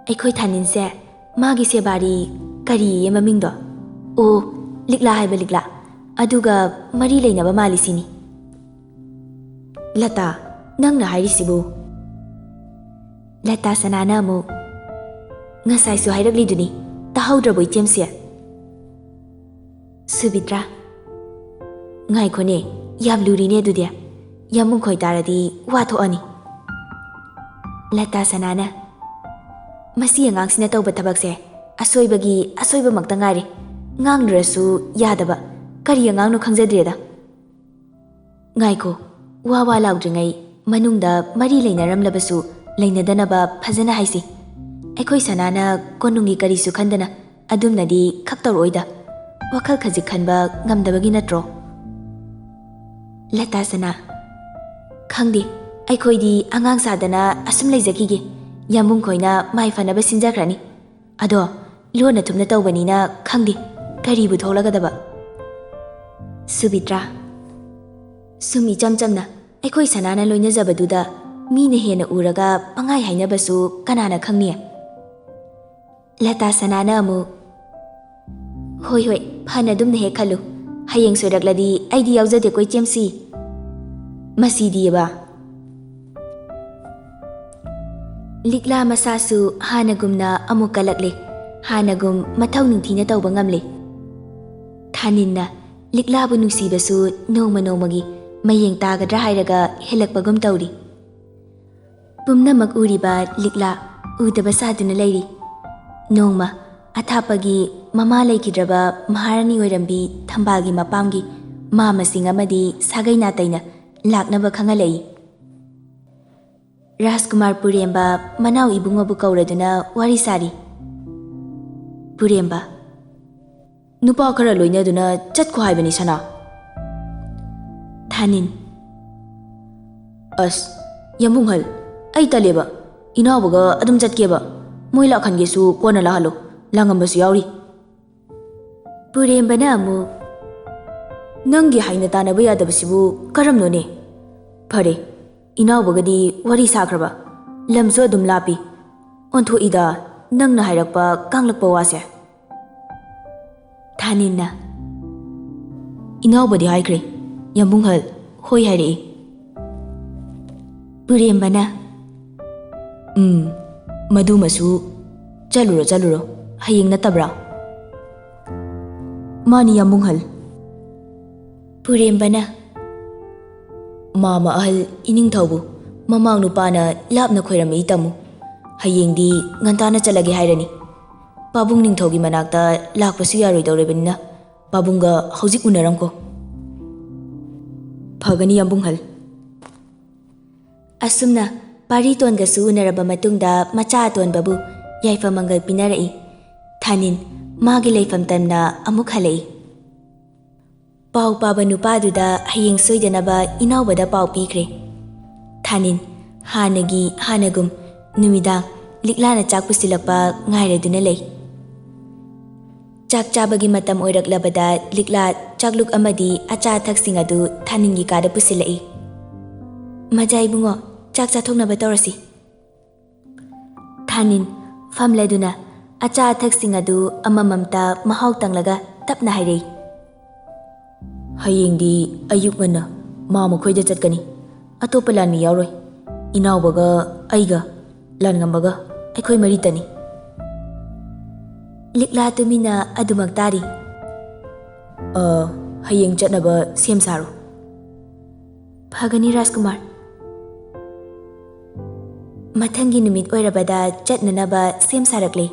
ꯑꯩꯈꯣꯏ ꯊꯥꯅꯤꯟꯁꯦ, ꯃꯥꯒꯤ ꯁꯦꯕꯥꯔꯤ ꯀꯔꯤꯌꯦ ꯃꯃꯤꯡꯗꯣ? ꯑꯣ, ꯂꯤꯛꯂꯥ ꯍꯥꯏꯕ ꯂꯤꯛꯂꯥ꯫ ꯑꯗꯨꯒ ꯃꯔꯤ ꯂꯩꯅꯕ ꯃꯥꯜꯂꯤ ꯁꯤꯅꯤ꯫ ꯂꯇꯥ, ꯅꯪꯅ ꯍꯥꯏꯔꯤꯁꯤꯕꯨ? ꯂꯇꯥ ꯁꯅꯥꯅ ꯑꯃꯨꯛ, "ꯉꯁꯥꯏꯁꯨ ꯍꯥꯏꯔꯛꯂꯤꯗꯨꯅꯤ, ꯇꯥꯍꯧꯗ꯭ꯔꯕꯣ ꯏꯆꯦꯝꯁꯦ?" ꯁꯨꯕꯤꯗ꯭ꯔꯥ, ꯉꯥꯏꯈꯣꯅꯦ, ꯌꯥꯝ ꯂꯨꯔꯤꯅꯦ ꯑꯗꯨꯗꯤ꯫ ꯌꯥꯝꯕꯨꯡ ꯈꯣꯏ ꯇꯥꯔꯗꯤ ꯋꯥ ꯊꯣꯛꯑꯅꯤ꯫ ꯂꯇꯥ ꯁꯅꯥꯅ, "ꯃꯁꯤ ꯑꯉꯥꯡꯁꯤꯅ ꯇꯧꯕ ꯊꯕꯛꯁꯦ ꯑꯁꯣꯏꯕꯒꯤ ꯑꯁꯣꯏꯕꯃꯛꯇ ꯉꯥꯏꯔꯦ꯫ ꯉꯥꯡꯂꯨꯔꯁꯨ ꯌꯥꯗꯕ꯫ ꯀꯔꯤ ꯑꯉꯥꯡꯅꯣ ꯈꯪꯖꯗ꯭ꯔꯦꯗ꯫" ꯉꯥꯏꯈꯣ, ꯋꯥ ꯋꯥ ꯂꯥꯎꯗ꯭ꯔꯤꯉꯩ ꯃꯅꯨꯡꯗ ꯃꯔꯤ ꯂꯩꯅꯔꯝꯂꯕꯁꯨ ꯂꯩꯅꯗꯅꯕ ꯐꯖꯅ ꯍꯥꯏꯁꯤ꯫ ꯑꯩꯈꯣꯏ ꯁꯅꯥꯅ ꯀꯣꯅꯨꯡꯒꯤ ꯀꯔꯤꯁꯨ ꯈꯟꯗꯅ ꯑꯗꯨꯝꯅꯗꯤ ꯈꯛ ꯇꯧꯔꯛꯑꯣꯏꯗ꯫ ꯋꯥꯈꯜ ꯈꯖꯤꯛ ꯈꯟꯕ ꯉꯝꯗꯕꯒꯤ ꯅꯠꯇ꯭ꯔꯣ? ꯂꯇꯥ ꯁꯅꯥ, ꯈꯪꯗꯦ, ꯑꯩꯈꯣꯏꯗꯤ ꯑꯉꯥꯡ ꯁꯥꯗꯅ ꯑꯁꯨꯝ ꯂꯩꯖꯈꯤꯒꯦ꯫ ꯌꯥꯝꯕꯨꯡ ꯈꯣꯏꯅ ꯃꯥꯏ ꯐꯅꯕ ꯁꯤꯟꯖꯈ꯭ꯔꯅꯤ꯫ ꯑꯗꯣ ꯂꯣꯟꯅ ꯊꯨꯞꯅ ꯇꯧꯕꯅꯤꯅ ꯈꯪꯗꯦ ꯀꯔꯤꯕꯨ ꯊꯣꯛꯂꯒꯗꯕ꯫ ꯁꯨꯕꯤꯗ꯭ꯔꯥ, ꯁꯨꯝ ꯏꯆꯝ ꯆꯝꯅ ꯑꯩꯈꯣꯏ ꯁꯅꯥꯅ ꯂꯣꯏꯅꯖꯕꯗꯨꯗ ꯃꯤꯅ ꯍꯦꯟꯅ ꯎꯔꯒ ꯄꯪꯍꯥꯏ ꯍꯥꯏꯅꯕꯁꯨ ꯀꯅꯥꯅ ꯈꯪꯅꯤ? ꯂꯇꯥ ꯁꯅꯥꯅ ꯑꯃꯨꯛ, "ꯍꯣꯏ, ꯍꯣꯏ, ꯐꯅ ꯑꯗꯨꯝꯅ ꯍꯦꯛ ꯈꯜꯂꯨ꯫ ꯍꯌꯦꯡ ꯁꯣꯏꯔꯛꯂꯗꯤ ꯑꯩꯗꯤ ꯌꯥꯎꯖꯗꯦꯀꯣ ꯏꯆꯦꯝꯁꯤ꯫" ꯃꯁꯤꯗꯤꯕ꯫ ꯂꯤꯛꯂꯥ ꯃꯁꯥꯁꯨ ꯍꯥꯟꯅꯒꯨꯝꯅ ꯑꯃꯨꯛ ꯀꯜꯂꯛꯂꯦ꯫ ꯍꯥꯟꯅꯒꯨꯝ ꯃꯊꯧ ꯅꯤꯡꯊꯤꯅ ꯇꯧꯕ ꯉꯝꯂꯦ꯫ ꯊꯥꯅꯤꯟꯅ ꯂꯤꯛꯂꯥꯕꯨ ꯅꯨꯡꯁꯤꯕꯁꯨ ꯅꯣꯡꯃ ꯅꯣꯡꯃꯒꯤ ꯃꯌꯦꯡ ꯇꯥꯒꯗ꯭ꯔꯥ ꯍꯥꯏꯔꯒ ꯍꯦꯜꯂꯛꯄꯒꯨꯝ ꯇꯧꯔꯤ꯫ ꯄꯨꯝꯅꯃꯛ ꯎꯔꯤꯕ ꯂꯤꯛꯂꯥ ꯎꯗꯕ ꯁꯥꯗꯨꯅ ꯂꯩꯔꯤ꯫ ꯅꯣꯡꯃ ꯑꯊꯥꯞꯄꯒꯤ ꯃꯃꯥ ꯂꯩꯈꯤꯗ꯭ꯔꯕ ꯃꯍꯥꯔꯥꯅꯤ ꯑꯣꯏꯔꯝꯕꯤ ꯊꯝꯕꯥꯜꯒꯤ ꯃꯄꯥꯝꯒꯤ ꯃꯥꯃꯁꯤꯡ ꯑꯃꯗꯤ ꯁꯥꯒꯩ ꯅꯥꯇꯩꯅ ꯂꯥꯛꯅꯕ ꯈꯪꯍꯜꯂꯛꯏ꯫ ꯔꯥꯖꯀꯨꯃꯥꯔ ꯄꯨꯔꯦꯝꯕ ꯃꯅꯥꯎ ꯏꯕꯨꯡꯉꯣꯕꯨ ꯀꯧꯔꯗꯨꯅ ꯋꯥꯔꯤ ꯁꯥꯔꯤ꯫ ꯄꯨꯔꯦꯝꯕ, "ꯅꯨꯄꯥ ꯈꯔ ꯂꯣꯏꯅꯗꯨꯅ ꯆꯠꯈꯣ ꯍꯥꯏꯕꯅꯤ ꯁꯅꯥ꯫" ꯊꯥꯅꯤꯟ, "ꯑꯁ, ꯌꯥꯝꯕꯨꯡꯍꯜ, ꯑꯩ ꯇꯜꯂꯦꯕ꯫ ꯏꯅꯥꯎꯕꯒ ꯑꯗꯨꯝ ꯆꯠꯀꯦꯕ꯫ ꯃꯣꯏ ꯂꯥꯛꯍꯟꯒꯦꯁꯨ ꯀꯣꯟꯅ ꯂꯥꯛꯍꯜꯂꯣ꯫ ꯂꯥꯡꯉꯝꯕꯁꯨ ꯌꯥꯎꯔꯤ꯫" ꯄꯨꯔꯦꯝꯕꯅ ꯑꯃꯨꯛ, ꯅꯪꯒꯤ ꯍꯩꯅ ꯇꯥꯟꯅꯕ ꯌꯥꯗꯕꯁꯤꯕꯨ ꯀꯔꯝꯅꯣꯅꯦ? ꯐꯔꯦ, ꯏꯅꯥꯎꯕꯒꯗꯤ ꯋꯥꯔꯤ ꯁꯥꯈ꯭ꯔꯕ? ꯂꯝꯁꯨ ꯑꯗꯨꯝ ꯂꯥꯞꯄꯤ꯫ ꯑꯣꯟꯊꯣꯛꯏꯗ, ꯅꯪꯅ ꯍꯥꯏꯔꯛꯄ ꯀꯥꯡꯂꯛꯄ ꯋꯥꯁꯦ꯫ ꯊꯥꯅꯤꯟꯅ, "ꯏꯅꯥꯎꯕꯗꯤ ꯍꯥꯏꯈ꯭ꯔꯦ, ꯌꯥꯝꯕꯨꯡꯍꯜ ꯍꯣꯏ ꯍꯥꯏꯔꯛꯏ꯫" ꯄꯨꯔꯦꯝꯕꯅ, "ꯎꯝ, ꯃꯗꯨꯃꯁꯨ ꯆꯠꯂꯨꯔꯣ, ꯆꯠꯂꯨꯔꯣ, ꯍꯌꯦꯡ ꯅꯠꯇꯕ꯭ꯔꯥ?" "ꯃꯥꯅꯤ, ꯌꯥꯝꯕꯨꯡꯍꯜ꯫" ꯄꯨꯔꯦꯝꯕꯅ, "ꯃꯥꯃ ꯑꯍꯜ ꯏꯅꯤꯡꯊꯧꯕꯨ ꯃꯃꯥꯡ ꯅꯨꯄꯥꯅ ꯂꯥꯞꯅ ꯈꯣꯏꯔꯝꯃꯤ ꯇꯝꯃꯨ꯫ ꯍꯌꯦꯡꯗꯤ ꯉꯟꯇꯥꯅ ꯆꯠꯂꯒꯦ ꯍꯥꯏꯔꯅꯤ꯫ ꯄꯥꯕꯨꯡ ꯅꯤꯡꯊꯧꯒꯤ ꯃꯅꯥꯛꯇ ꯂꯥꯛꯄꯁꯨ ꯌꯥꯔꯣꯏꯗꯧꯔꯤꯕꯅꯤꯅ ꯄꯥꯕꯨꯡꯒ ꯍꯧꯖꯤꯛ ꯎꯅꯔꯝꯈꯣ꯫" "ꯐꯒꯅꯤ, ꯌꯥꯝꯕꯨꯡꯍꯜ꯫" ꯑꯁꯨꯝꯅ ꯄꯥꯔꯤ ꯇꯣꯟꯒꯁꯨ ꯎꯅꯔꯕ ꯃꯇꯨꯡꯗ ꯃꯆꯥ ꯑꯇꯣꯟꯕꯕꯨ ꯌꯥꯏꯐ ꯃꯪꯒꯜ ꯄꯤꯅꯔꯛꯏ꯫ ꯊꯥꯅꯤꯟ ꯃꯥꯒꯤ ꯂꯩꯐꯝ ꯇꯝꯅ ꯑꯃꯨꯛ ꯍꯜꯂꯛꯏ꯫ ꯄꯥꯎ ꯄꯥꯕ ꯅꯨꯄꯥꯗꯨꯗ ꯍꯌꯦꯡ ꯁꯣꯏꯗꯅꯕ ꯏꯅꯥꯎꯕꯗ ꯄꯥꯎ ꯄꯤꯈ꯭ꯔꯦ꯫ ꯊꯥꯅꯤꯟ ꯍꯥꯟꯅꯒꯤ ꯍꯥꯟꯅꯒꯨꯝ ꯅꯨꯃꯤꯗꯥꯡ ꯂꯤꯛꯂꯥꯅ ꯆꯥꯛ ꯄꯨꯁꯤꯜꯂꯛꯄ ꯉꯥꯏꯔꯗꯨꯅ ꯂꯩ꯫ ꯆꯥꯛ ꯆꯥꯕꯒꯤ ꯃꯇꯝ ꯑꯣꯏꯔꯛꯂꯕꯗ ꯂꯤꯛꯂꯥ, ꯆꯥꯛꯂꯨꯛ ꯑꯃꯗꯤ ꯑꯆꯥ ꯑꯊꯛꯁꯤꯡ ꯑꯗꯨ ꯊꯥꯅꯤꯟꯒꯤ ꯀꯥꯗ ꯄꯨꯁꯤꯜꯂꯛꯏ꯫ "ꯃꯖꯥ ꯏꯕꯨꯡꯉꯣ, ꯆꯥꯛ ꯆꯥꯊꯣꯛꯅꯕ ꯇꯧꯔꯁꯤ꯫" ꯊꯥꯅꯤꯟ ꯐꯝꯂꯗꯨꯅ ꯑꯆꯥ ꯑꯊꯛꯁꯤꯡ ꯑꯗꯨ ꯑꯃꯃꯝꯇ ꯃꯍꯥꯎ ꯇꯪꯂꯒ ꯇꯞꯅ ꯍꯥꯏꯔꯛꯏ꯫ "ꯍꯌꯦꯡꯗꯤ ꯑꯌꯨꯛ ꯉꯟꯅ ꯃꯥ ꯃꯈꯣꯏꯗ ꯆꯠꯀꯅꯤ꯫ ꯑꯇꯣꯞꯄ ꯂꯥꯟꯃꯤ ꯌꯥꯎꯔꯣꯏ꯫ ꯏꯅꯥꯎꯕꯒ ꯑꯩꯒ ꯂꯥꯟꯉꯝꯕꯒ ꯑꯩꯈꯣꯏ ꯃꯔꯤꯇꯅꯤ꯫" ꯂꯤꯛꯂꯥ ꯇꯨꯃꯤꯟꯅ ꯑꯗꯨꯃꯛ ꯇꯥꯔꯤ꯫ "ꯑ, ꯍꯌꯦꯡ ꯆꯠꯅꯕ ꯁꯦꯝ ꯁꯥꯔꯣ꯫" "ꯐꯒꯅꯤ ꯔꯥꯖꯀꯨꯃꯥꯔ꯫" ꯃꯊꯪꯒꯤ ꯅꯨꯃꯤꯠ ꯑꯣꯏꯔꯕꯗ ꯆꯠꯅꯅꯕ ꯁꯦꯝ ꯁꯥꯔꯛꯂꯦ꯫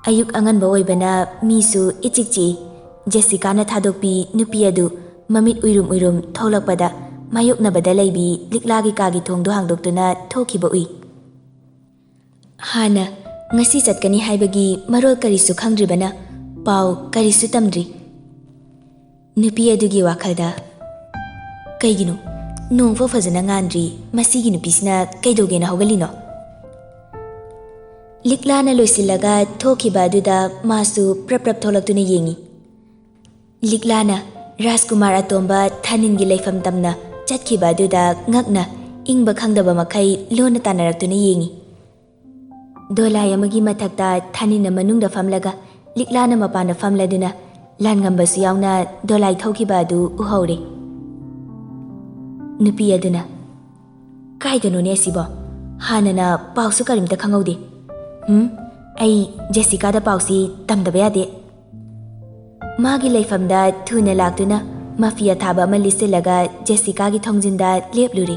ꯑꯌꯨꯛ ꯑꯉꯟꯕ ꯑꯣꯏꯕꯅ ꯃꯤꯁꯨ ꯏꯆꯤꯛ ꯆꯤꯛꯏ꯫ ꯖꯦꯁꯤꯀꯥꯅ ꯊꯥꯗꯣꯛꯄꯤ ꯅꯨꯄꯤ ꯑꯗꯨ ꯃꯃꯤꯠ ꯎꯏꯔꯨꯝ ꯎꯏꯔꯨꯝ ꯊꯣꯛꯂꯛꯄꯗ ꯃꯥꯌꯣꯛꯅꯕꯗ ꯂꯩꯕꯤ ꯂꯤꯛꯂꯥꯒꯤ ꯀꯥꯒꯤ ꯊꯣꯡꯗꯨ ꯍꯥꯡꯗꯣꯛꯇꯨꯅ ꯊꯣꯛꯈꯤꯕ ꯎꯏ꯫ ꯍꯥꯟꯅ ꯉꯁꯤ ꯆꯠꯀꯅꯤ ꯍꯥꯏꯕꯒꯤ ꯃꯔꯣꯜ ꯀꯔꯤꯁꯨ ꯈꯪꯗ꯭ꯔꯤꯕꯅ ꯄꯥꯎ ꯀꯔꯤꯁꯨ ꯇꯝꯗ꯭ꯔꯤ꯫ ꯅꯨꯄꯤ ꯑꯗꯨꯒꯤ ꯋꯥꯈꯜꯗ, "ꯀꯩꯒꯤꯅꯣ? ꯅꯣꯡꯐꯥꯎ ꯐꯖꯅ ꯉꯥꯟꯗ꯭ꯔꯤ, ꯃꯁꯤꯒꯤ ꯅꯨꯄꯤꯁꯤꯅ ꯀꯩꯗꯧꯒꯦꯅ ꯍꯧꯒꯠꯂꯤꯅꯣ?" ꯂꯤꯛꯂꯥꯅ ꯂꯣꯏꯁꯤꯜꯂꯒ ꯊꯣꯛꯈꯤꯕ ꯑꯗꯨꯗ ꯃꯥꯁꯨ ꯄ꯭ꯔꯞ ꯄ꯭ꯔꯞ ꯊꯣꯛꯂꯛꯇꯨꯅ ꯌꯦꯡꯉꯤ꯫ ꯂꯤꯛꯂꯥꯅ ꯔꯥꯖꯀꯨꯃꯥꯔ ꯑꯇꯣꯝꯕ ꯊꯥꯅꯤꯟꯒꯤ ꯂꯩꯐꯝ ꯇꯝꯅ ꯆꯠꯈꯤꯕ ꯑꯗꯨꯗ ꯉꯛꯅ ꯏꯪꯕ ꯈꯪꯗꯕ ꯃꯈꯩ ꯂꯣꯟꯅ ꯇꯥꯟꯅꯔꯛꯇꯨꯅ ꯌꯦꯡꯏ꯫ ꯗꯣꯂꯥꯏ ꯑꯃꯒꯤ ꯃꯊꯛꯇ ꯊꯥꯅꯤꯟꯅ ꯃꯅꯨꯡꯗ ꯐꯝꯂꯒ ꯂꯤꯛꯂꯥꯅ ꯃꯄꯥꯟꯗ ꯐꯝꯂꯗꯨꯅ ꯂꯥꯟꯉꯝꯕꯁꯨ ꯌꯥꯎꯅ ꯗꯣꯂꯥꯏ ꯊꯧꯈꯤꯕ ꯑꯗꯨ ꯎꯍꯧꯔꯦ꯫ ꯅꯨꯄꯤ ꯑꯗꯨꯅ, "ꯀꯥꯏꯗꯅꯣꯅꯦ ꯑꯁꯤꯕꯣ? ꯍꯥꯟꯅꯅ ꯄꯥꯎꯁꯨ ꯀꯔꯤꯝꯇ ꯈꯪꯍꯧꯗꯦ꯫ ꯍꯨꯝ, ꯑꯩ ꯖꯦꯁꯤꯀꯥꯗ ꯄꯥꯎꯁꯤ ꯇꯝꯗꯕ ꯌꯥꯗꯦ꯫" ꯃꯥꯒꯤ ꯂꯩꯐꯝꯗ ꯊꯨꯅ ꯂꯥꯛꯇꯨꯅ ꯃꯐꯤ ꯑꯊꯥꯕ ꯑꯃ ꯂꯤꯠꯁꯤꯜꯂꯒ ꯖꯦꯁꯤꯀꯥꯒꯤ ꯊꯣꯡꯖꯤꯟꯗ ꯂꯦꯞꯂꯨꯔꯦ꯫